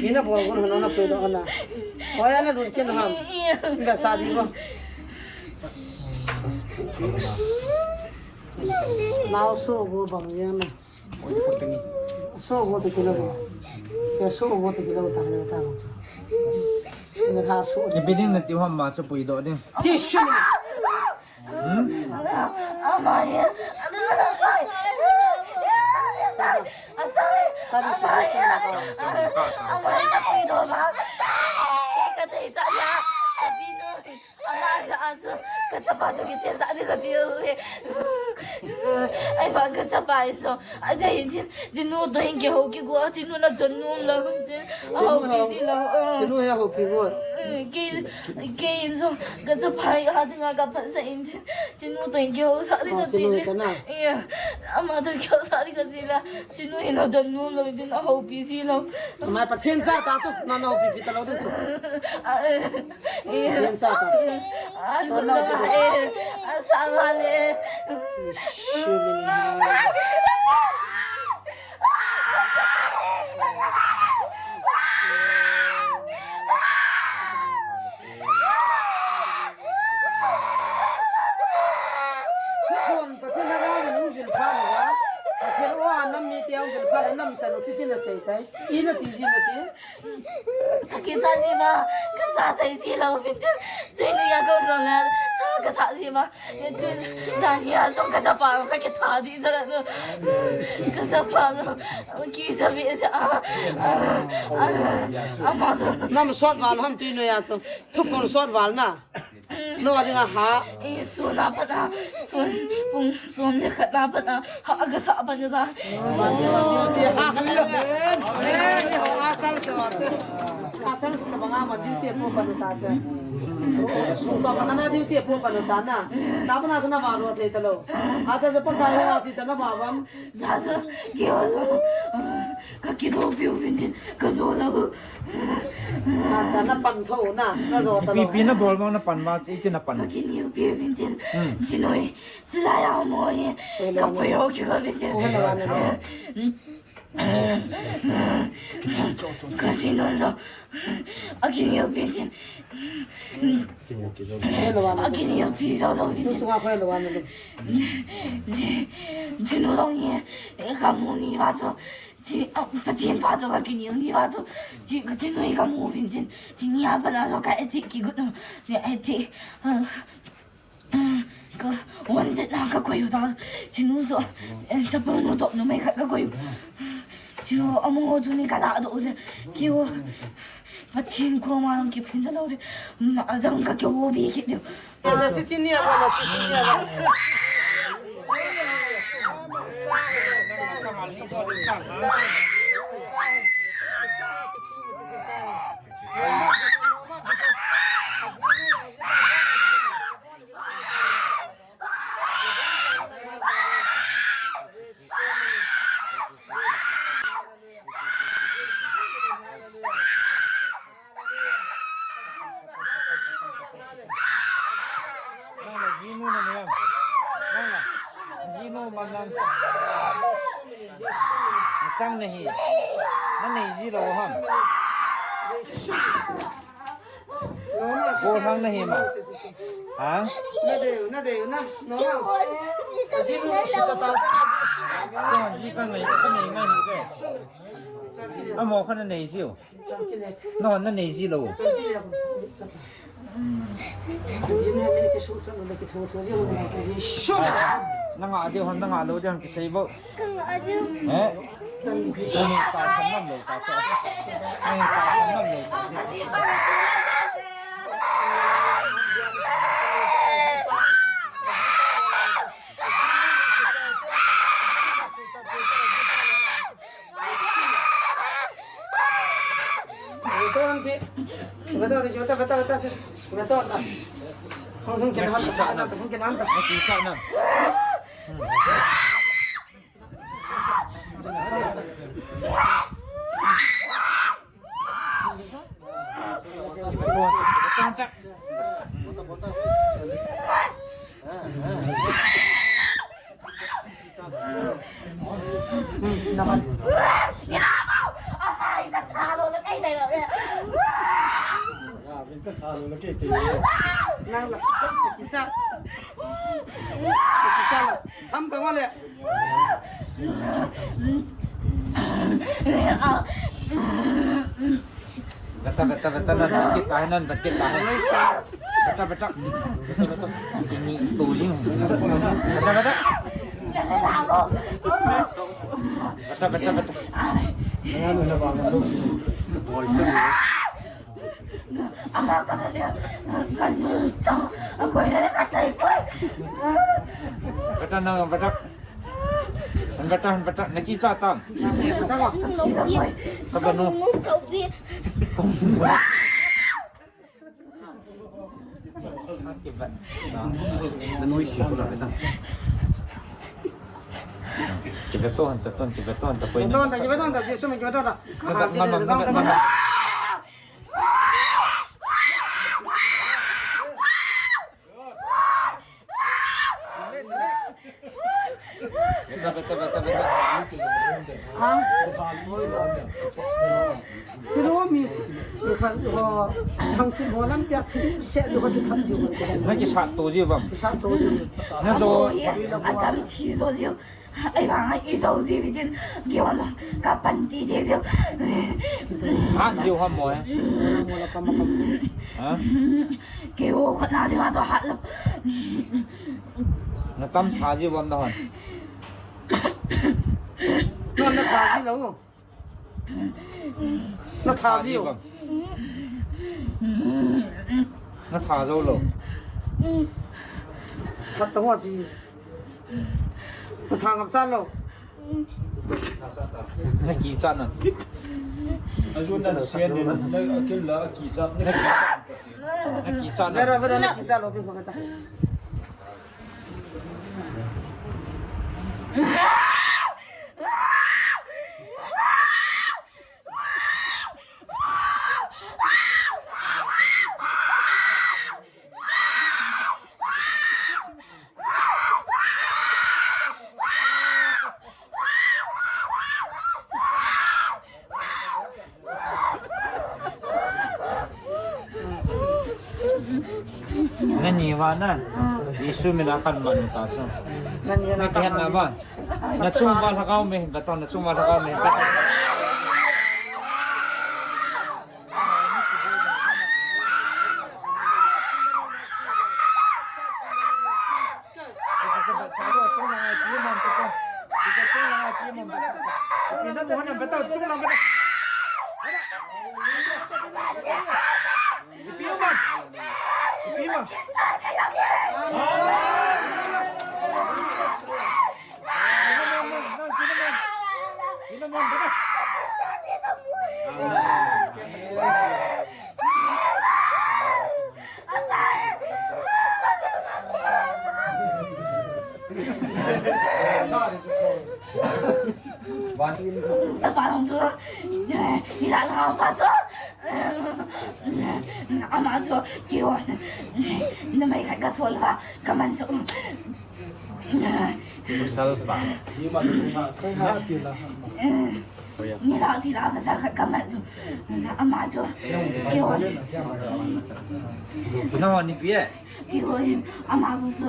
Pi na bol gon hon na puidoh na. Hoiya na lut kit na ham. Ba sa di ba. Nao so go bang yang na. So go te kilo ba. Se so go te kilo ta le ta. Ni ha so. Ni pi ding na ti ham ma chu puidoh ding. Ti shi. Ama hi. Asai. Asai. Asai. Asai. Asai. Ka thei cha ya. Ka jinu. Ama cha a chu, ka chapa toh kichen sah ding kati uve. Ai ba ka chapa in so, a dei in chin, jinu toh hin kihou kigo, jinu na don nom lou hin tin. A houpi ji lou. Jinu ya houpi go. Kei, kei in so, ka chapa hi a dinga ka phatsah in tin. Jinu toh hin kihou sah ding kati le. Iya, ama toh kihou sah ding kati le. Jinu hin na don nom lou hin tin, a houpi ji lou. Ama Pathen cha ta chu, na na houpi pi ta lou ding chu. Pathen cha ta. Pathen a nung vil pha lou a, Pathen o a nam mite hung vil pha le nam chan u chitin a sei tai. I na ti ji na ti. Ka kicha ji ba, ka cha thei ji lou vin tin. Tui nu ya ko ko la, sa ka sa ji ba. Tui sa ni ya so ka cha pa ka ke tha di ja na. Ka cha pa no. Ki cha bi sa. Ama so. Nam sot val ham tui nu ya so. Thupun sot val na. No, a ding a ha. Eh, sun a pat a, sun, pung sun le khat a pat a, ha, a ka sa pat u ta. Asal se wa te. Asal se banga ma duty po pa ta che. So pa na duty po pa ta na. Sa pa na na va ro thei ta lou. A cha se pa ka he wa chi ta na ba bam. Cha se ki wa so. Ka ki do piu vin tin ka zo la. Acha, na pan tho na, na zo ta lo. Ipi, ipi na bol vang na pan va, iti na pan. Ka kinel pi vin tin. Hmm. Chinoi, chilai a mo ye. Ka poi ho ki ko vin tin. Ka sinon zo. A kinel pi tin. A kinel pi zo lo vin tin. Nusunga ko lo wan lo. Chi, chinu long ye. Ka mo ni va zo. Chi, ah, Pathen pa toh ka kinel ni va chu. Chi, ka chinoi ka mu vin tin. Chi ni a pat a chu ka eti kigot u. Ni eti. Ah, ah, ka wanted na ka koi u ta. Chinu chu, eh, chapang nu toh numei khat ka koi u. Chu amu chu ni ka la doh u le. Kiu. Pathen koma lang kiphin da lou de. Ma dang ka kio bi ki de. Acha, chichi ni a ba, chichi ni a ba. Nang la jinu na ne. Nang la jinu ma nang. Chang na hi. Na nei ji lou ham. Ko hang na hi ma. Ha? Na de, na de, na. No, no. Jinu sa ta. Ko ji ka nei, ka nei mai hu ke. Amo kha na nei jiu. No, na nei ji lou. Na ngah diu ham, na ngah lou diu ham kisei vo. Ka ngah diu. Eh? Ka ngah diu. Ka ngah diu. Betul nanti. Betul nanti, betul, betul, betul, sir. Betul, nah. Hong, hong, kena hantar, hantar, hong, kena hantar. Nanti cakap, nah. Betul, betul. Kicha. Kicha. Tham tang le. Beta, beta, beta, nan, beta, nan, beta. Beta, beta. Beta, beta. Ini tu jing. Beta, beta. Beta, beta, beta. Ama ka le, ka lu chang, a koi le ka chai koi. Beta na, beta. Beta, beta, na kicha tam. Ka ba nu. Kiveto han ta ton, kiveto han ta poi. Kiveto han ta, kiveto han ta, Jesu min kiveto han ta. Ngam, ngam, ngam, ngam. Beta, beta, beta, beta. Ha? Chiru mi s-, mi khan ho, thang thim ho lam pia chiru se ju ka ki tham ju. Na kisat to ji bam. Kisat to ji. Na jo. Oi, a tam chi jo ji. Ai ba ngai i jo ji vi jin. Ki hon ka pan ti ji ji. Hat ji ham mo eh. Ha? Ki ho khat na ji ma jo hat lo. Na tam tha ji bam na hon. Na, na tha ji lo. Na tha ji lo. Na tha jo lo. Tha ta ho ji. Na tha ngam cha lo. Na kicha na. Ajun na sian ni na akil la kicha. Na kicha na. Vera, vera, na kicha lo bi ko ta. Nani va na. Jesu min a kan man ta sa. Nani na kihet na va. Na chung va lhagao me, beta na chung va lhagao me. Apa hong chu, ni la la pa chu, ama chu, kiwa, na mai khat ka sol va, ka man chu. Pasal pa. Ni la ti la pasal khat ka man chu. Ama chu. Keiho. Keiho ni pi e. Keiho in ama chu chu.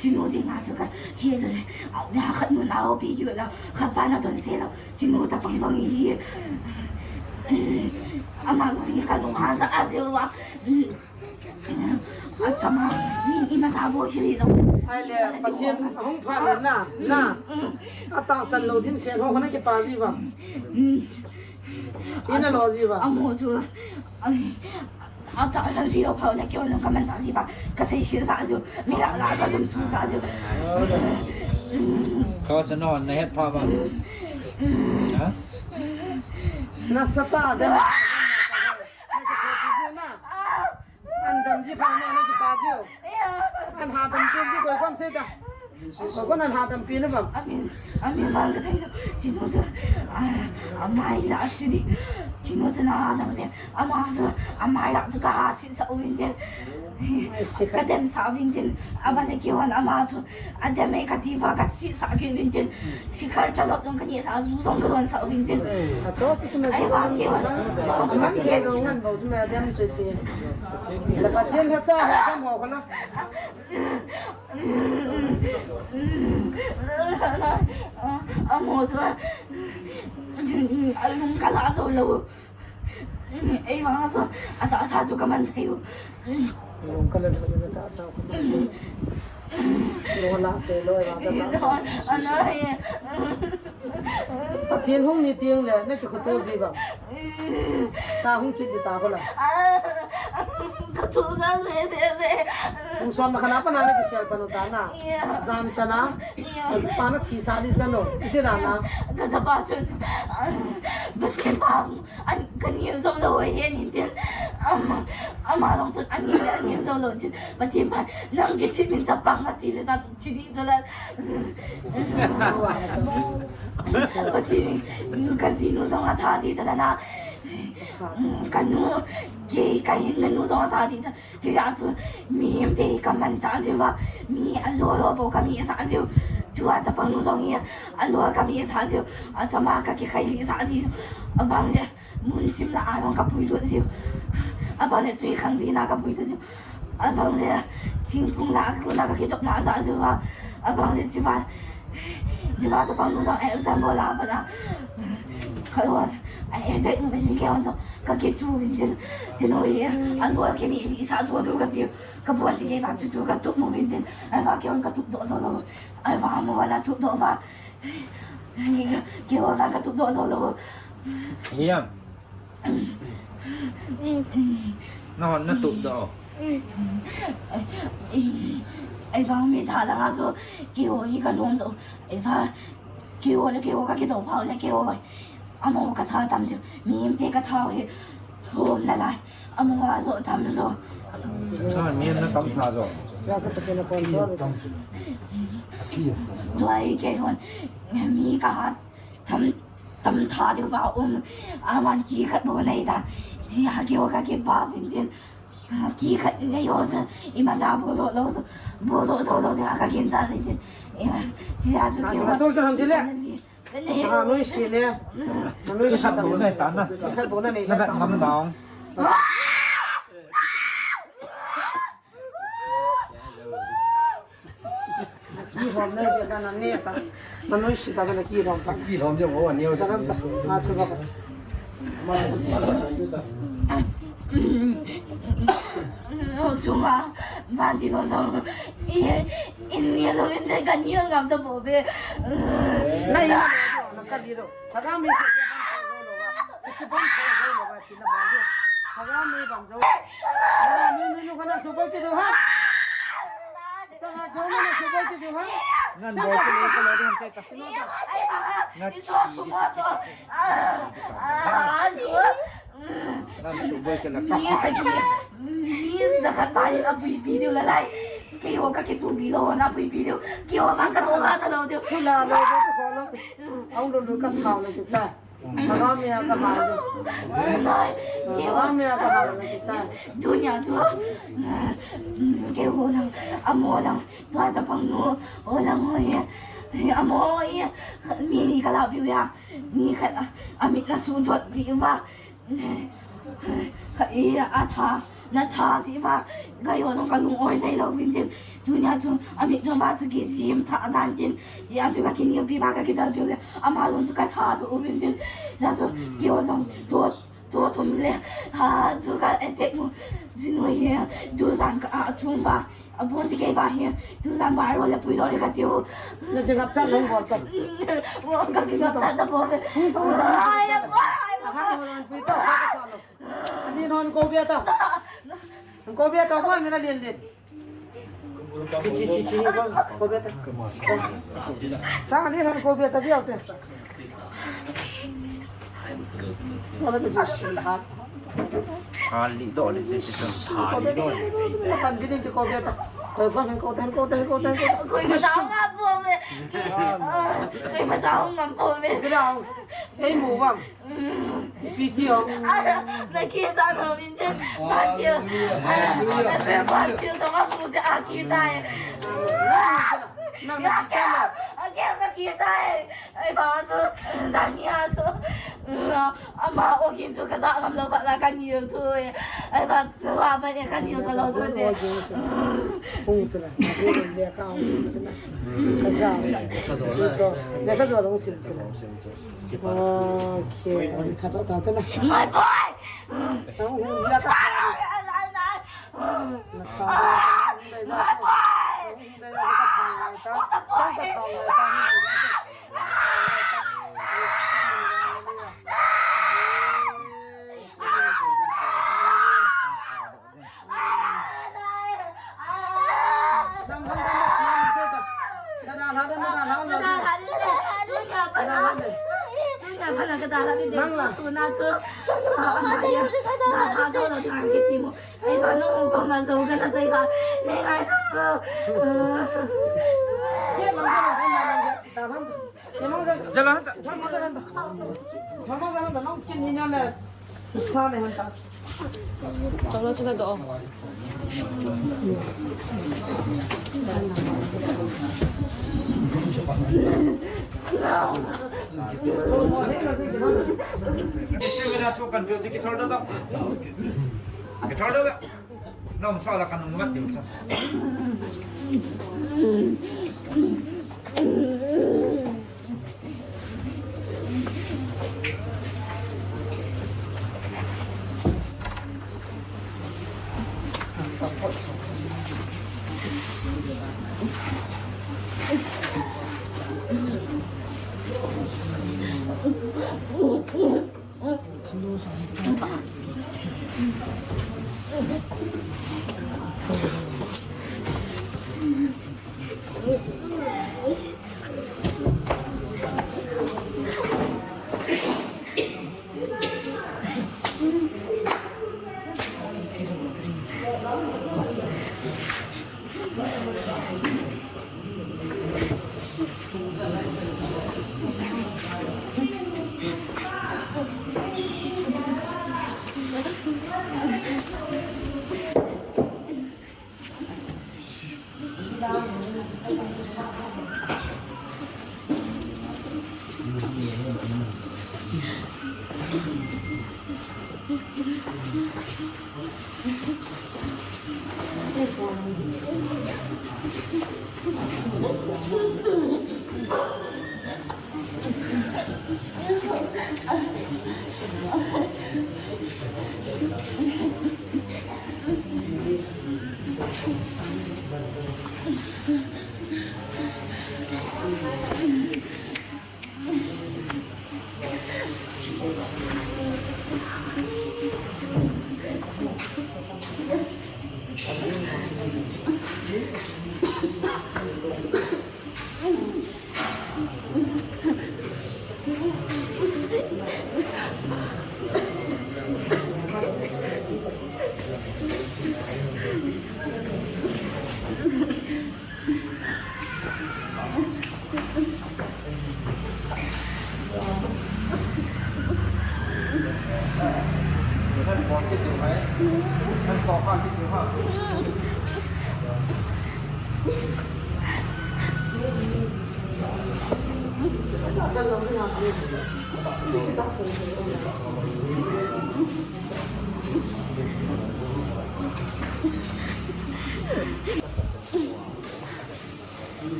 Chinu ding a chu ka. He le. A khat nu na ho pi yu la. Khat pa na ton se la. Chinu ta pang pang hi. Ama chu ni ka lu ha sa a se wa. Achama, ni ima cha bo khili jong. Ai le, Pathen ahung pha le na, na. Atahsan lou dimset ho, hona kipa ji va. Ina lo ji va. Amo chu. Ai. Atahsan ji lo pha na kyo na kaman cha ji va. Ka sei shi sa ju. Mi la la ka jum su sa ju. Ka sa no na het pha va. Ha? Na sa ta de. An dam ji pha na, na kipa ji. An ha dam ji koi kam se ta. Ko nan ha tampi na bang. Amin, amin bang ka thei lo. Chinu chu, ah, amai la si di. Chinu chu na ha tampi. Ama chu, amai la chu ka ha si sa uvin tin. Ai, si ka. Ka dem sa uvin tin. Aba le ki wan ama chu. A dem e ka ti va ka si sa ki uvin tin. Si kar ta lo jong ka ni sa zu jong ka don sa uvin tin. A so chu na. Ai, va ki wan. Chu na ti lo ngan bo chu ma dem chu pi. La ka tien ha cha ha dem ho ko na. Amo chu, alung kala zo lo. Ei vang chu, atahsa chu kaman thei u. Lung kala zo lo, atahsa kaman thei u. Lung la pe lo, ei vang chu atahsa. Ana he. Pathen hung ni teng le, na kikhoto ji ba. Ta hung kit di ta ko la. Ka thu sa se se ve. Hung som na khana pa na na kisel pa no ta na. Jan chana. Pa na thi sa di chano. Iti na na. Ka sa pa chun. Ba ti pa. An ka ni zo lo he ni tin. Ama, ama long chun an ni, an ni zo lo tin. Ba ti pa. Nang ki thi min sa pa nga ti le ta. Chidi chala. Pati ka jinu jong atha di chala na. Ka nu, ke ka hin na nu jong atha di chala. Chija chu mi him te ka man cha jiu va. Mi a lo lo po ka mi sa jiu. Tua chapang nu jong ia. A lo ka mi sa jiu. A chama ka ki khai li sa jiu. A bang le. Mun chim na a jong ka pui lut jiu. A bang le tui khang di na ka pui lut jiu. A bang le, thingphung la, a kona ka kitok la sa jiu va. A bang le, chiva, chiva sa bang nu jong, eh, example la, bana. Ka lo, eh, eh, dai nu vin ke on so, ka ke chu vin jin, jin o ye, a lo ke mi, mi sa to to ka tiu, ka bo si ke va chu chu ka tup mo vin jin, a va ke on ka tup do so lo, a va mo va la tup do va, ke va ka tup do so lo. Hiam. Nahon na tup doh. Ei vang mi tha langa chu keiho hi ka lom jo. Ei va keiho le keiho ka kidou phau le keiho. Amo ka tha tam jo. Mi im te ka tha hi. Hom la lai. Amo a jo tam jo. Sa mi na tam tha jo. Sa sa pa na kon jo. Duai keihon. Mi ka hat. Tam, tam tha diu va um. Aman ki khat bou nei ta. Ji ha keiho ka kipa vin tin. Ki khat nei ho sa. Ima ja bolo lo sa. Bolo so lo ja ka kin sa vin tin. Ima, ji ha chu keiho. Ka to sa ham ti le. Nei. Ha, noi si le. Noi si ta. Ki khat bou nei ta na. Ki khat bou nei ta. Na ngam dong. Ki hom na, ki sa na ne ta. Na noi si ta na ki hom ta. Ki hom jo, o, ne, o, sa na ta. Ma su ba. O, chunga, ban ti lo so. I, in ni lo, in de ka ni ngam ta bo be. Na i na ka di lo. Thaga mi se se ban ko zo lo ba. Ki ban ko zo lo ba, ki na ban de. Thaga mi ban zo. Ni, ni, ni, kana su ba ki do ha. Sa ha ko na su ba ki do ha. Ngan bo ko lo ko lo dun se ta. Ngan si di cha. Ngan su ba ki na. Ni sa ki. Ni sa ka ta ni na pui pi diu la lai. Keiho ka kitu pi lo na pui pi diu. Keiho vang ka to la ta lo diu. Ku la lo ko ko lo. Au lo lo ka thau lo ki cha. Thaga mi a ka ha lo. Thaga mi a ka ha lo ki cha. Dunia tu. Keiho lang, amo lang. Tua chapang nu, o lang ho ye. Amo ye. Mi ni ka la piu ya. Mi khat a, a mit na su jot pi va. Kha e a tha, na tha si va, ka yo nong ka lung oi thei lo vin tin. Tunia chu, a mit chu ma chu ki sim tha dan tin. Ji a chu ka ki nil pi va ka ki dal pi le, ama lung chu ka tha to vin tin. Na chu, ki yo jong, chu, chu thum le, ha, chu ka e tek mu. Ji no ye, tu zan ka a thum va. A bon si kei va hi, tu zan va ro le pui lo le ka tiu. Na jing ap chan long bol ta. Wa ka ki ap chan ta bo ve. Ai, ai, ai. Aha, mo lan pui ta, ha ka sa lo. Ani non ko bia ta. Ko bia ta, ko mi na lien lien. Chi, chi, chi, chi, ko bia ta. Sa ani non ko bia ta bia te. Ko bia ta chi, chi, ha. Hali do le se se hali do le se. Kan bidin ki ko bia ta. Thal ko, thal ko, thal ko, thal ko, thal ko. Koi ma sao ngam poi. Koi ma sao ngam poi. Kira, ei mu bang. Ipi ti o. Ara, na kicha ngam in te. Ba ti o. Ara, ba ti o, to ma ku se a kicha e. Nang na kicha na. A kicha na kicha e. Ai ba chu, jani a chu. Ama o kin chu ka ja ngam lou ba, ba ka nil chu e. Ai ba chu a ba e ka nil ka lou chu te. Hung chu la. Ka hung le ka hung sim chu la. Ka ja. Ka ja. Sim chu. Le ka ja hung sim chu la. Okay. Ka ta ta ta la. My boy! Ka hung le ka. Ai, ai, ai, ai. Na ta. My boy! Jala hanta. Tolo chuna do. Ese mera chu control se kithol do do. Kithol do do. Nong sa la kan nong mat ding sa.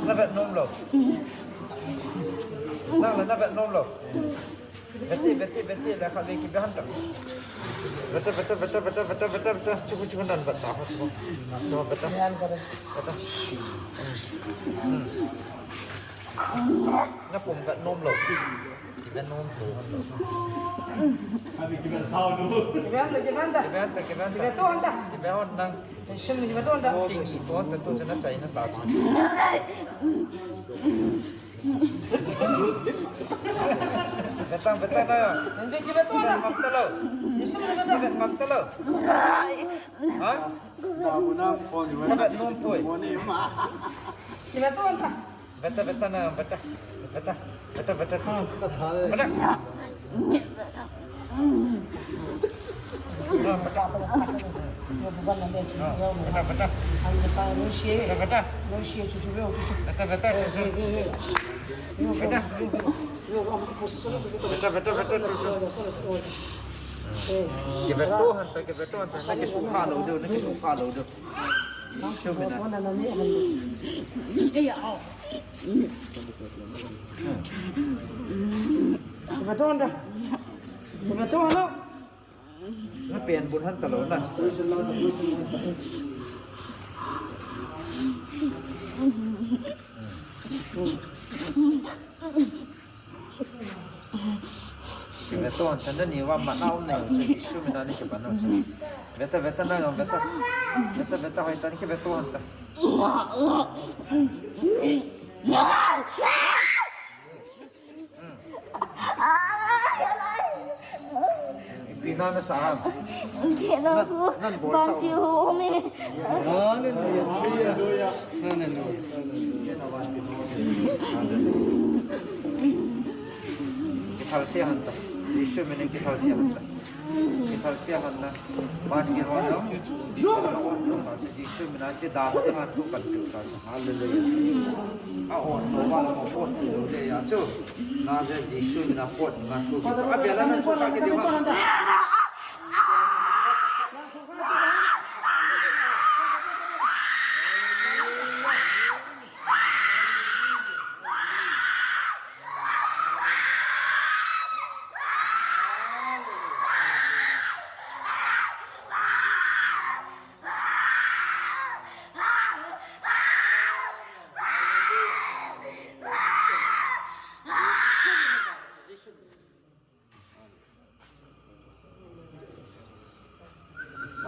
Na vet nom lou. Nang la na vet nom lou. Vete, vete, vete, la kha ve ki ve han ta. Vete, vete, vete. Chuku, chuku nan vet ta, chuku. No, vete. Vete. Hmm. Na pum vet nom lou. Ki vet nom lou, han lou. Ki ve han ta, ki ve han ta. Ki ve han ta, ki ve han ta. Ki ve to han ta. Ki ve han ta. Sim ki ve to han ta. Ki ve to han ta, tu se na chai na ta. Vetang, vetang na. Hindi ki ve to na. Vet ngam talou. Sim ki ve to. Vet ngam talou. Ha? Vet nom poi. Ki ve to na. Veta, veta na, veta. Veta, veta, veta. Veta. Ki veto hanta, ki veto hanta, na ki sukha lou diu, na ki sukha lou diu. Sumina. Ki veto hanta. Ki veto hanta. Na pen bun han talou na. Ki veto hanta na ni va ma na um nei chu Jisu mina ni ki ban na. Veta, veta na, veta. Veta, veta hoi tan ki veto hanta. Ipi na nasa ham? Nan, nan bol sa. Hallelujah. Hallelujah. Kithal se hanta. Jisu mina kithal se hanta. Kithal se hanta. Ban ki ro no. Jisu mina che da na thu kan tu ta. Hallelujah. A on to ba la mo pot tu le ya chu. Na je Jisu mina pot na tu. A bela na chu ka ke de ba.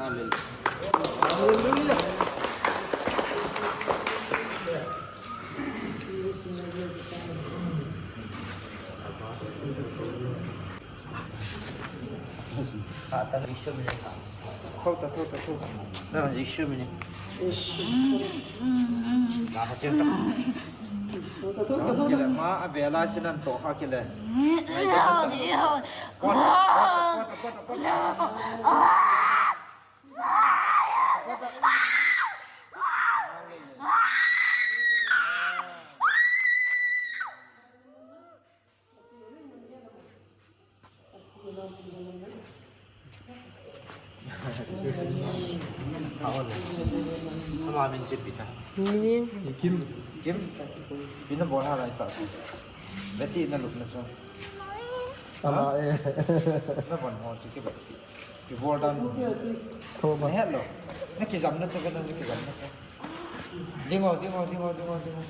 Hallelujah. Satan Jisu mina. Thota, thota, thota. Na Jisu mina. Na ha chen ta. Kile ma a vela chinan to ha kile. Ama min chu ipi ta. Min. Kim. Kim. Ipi na bol ha lai ta. Veti na lup na chu. Ama e. Na von ho chu ki veti. Ki bol dan. Thoma. Hello. Na kijam na chu, na kijam na chu. Ding o, ding o, ding o, ding o, ding o.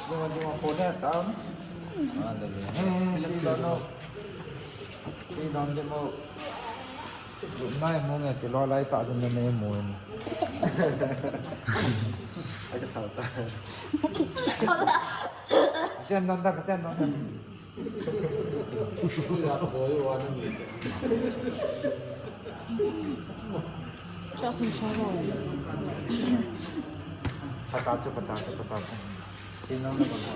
Ding o, ding o, phone a tam. Nai mo nge ti lo lai ta dun ne mo. Ai ka thau ta. Ka ten don ta, ka ten don ta. Pata chu, pata chu, pata chu. Tin nang na pata.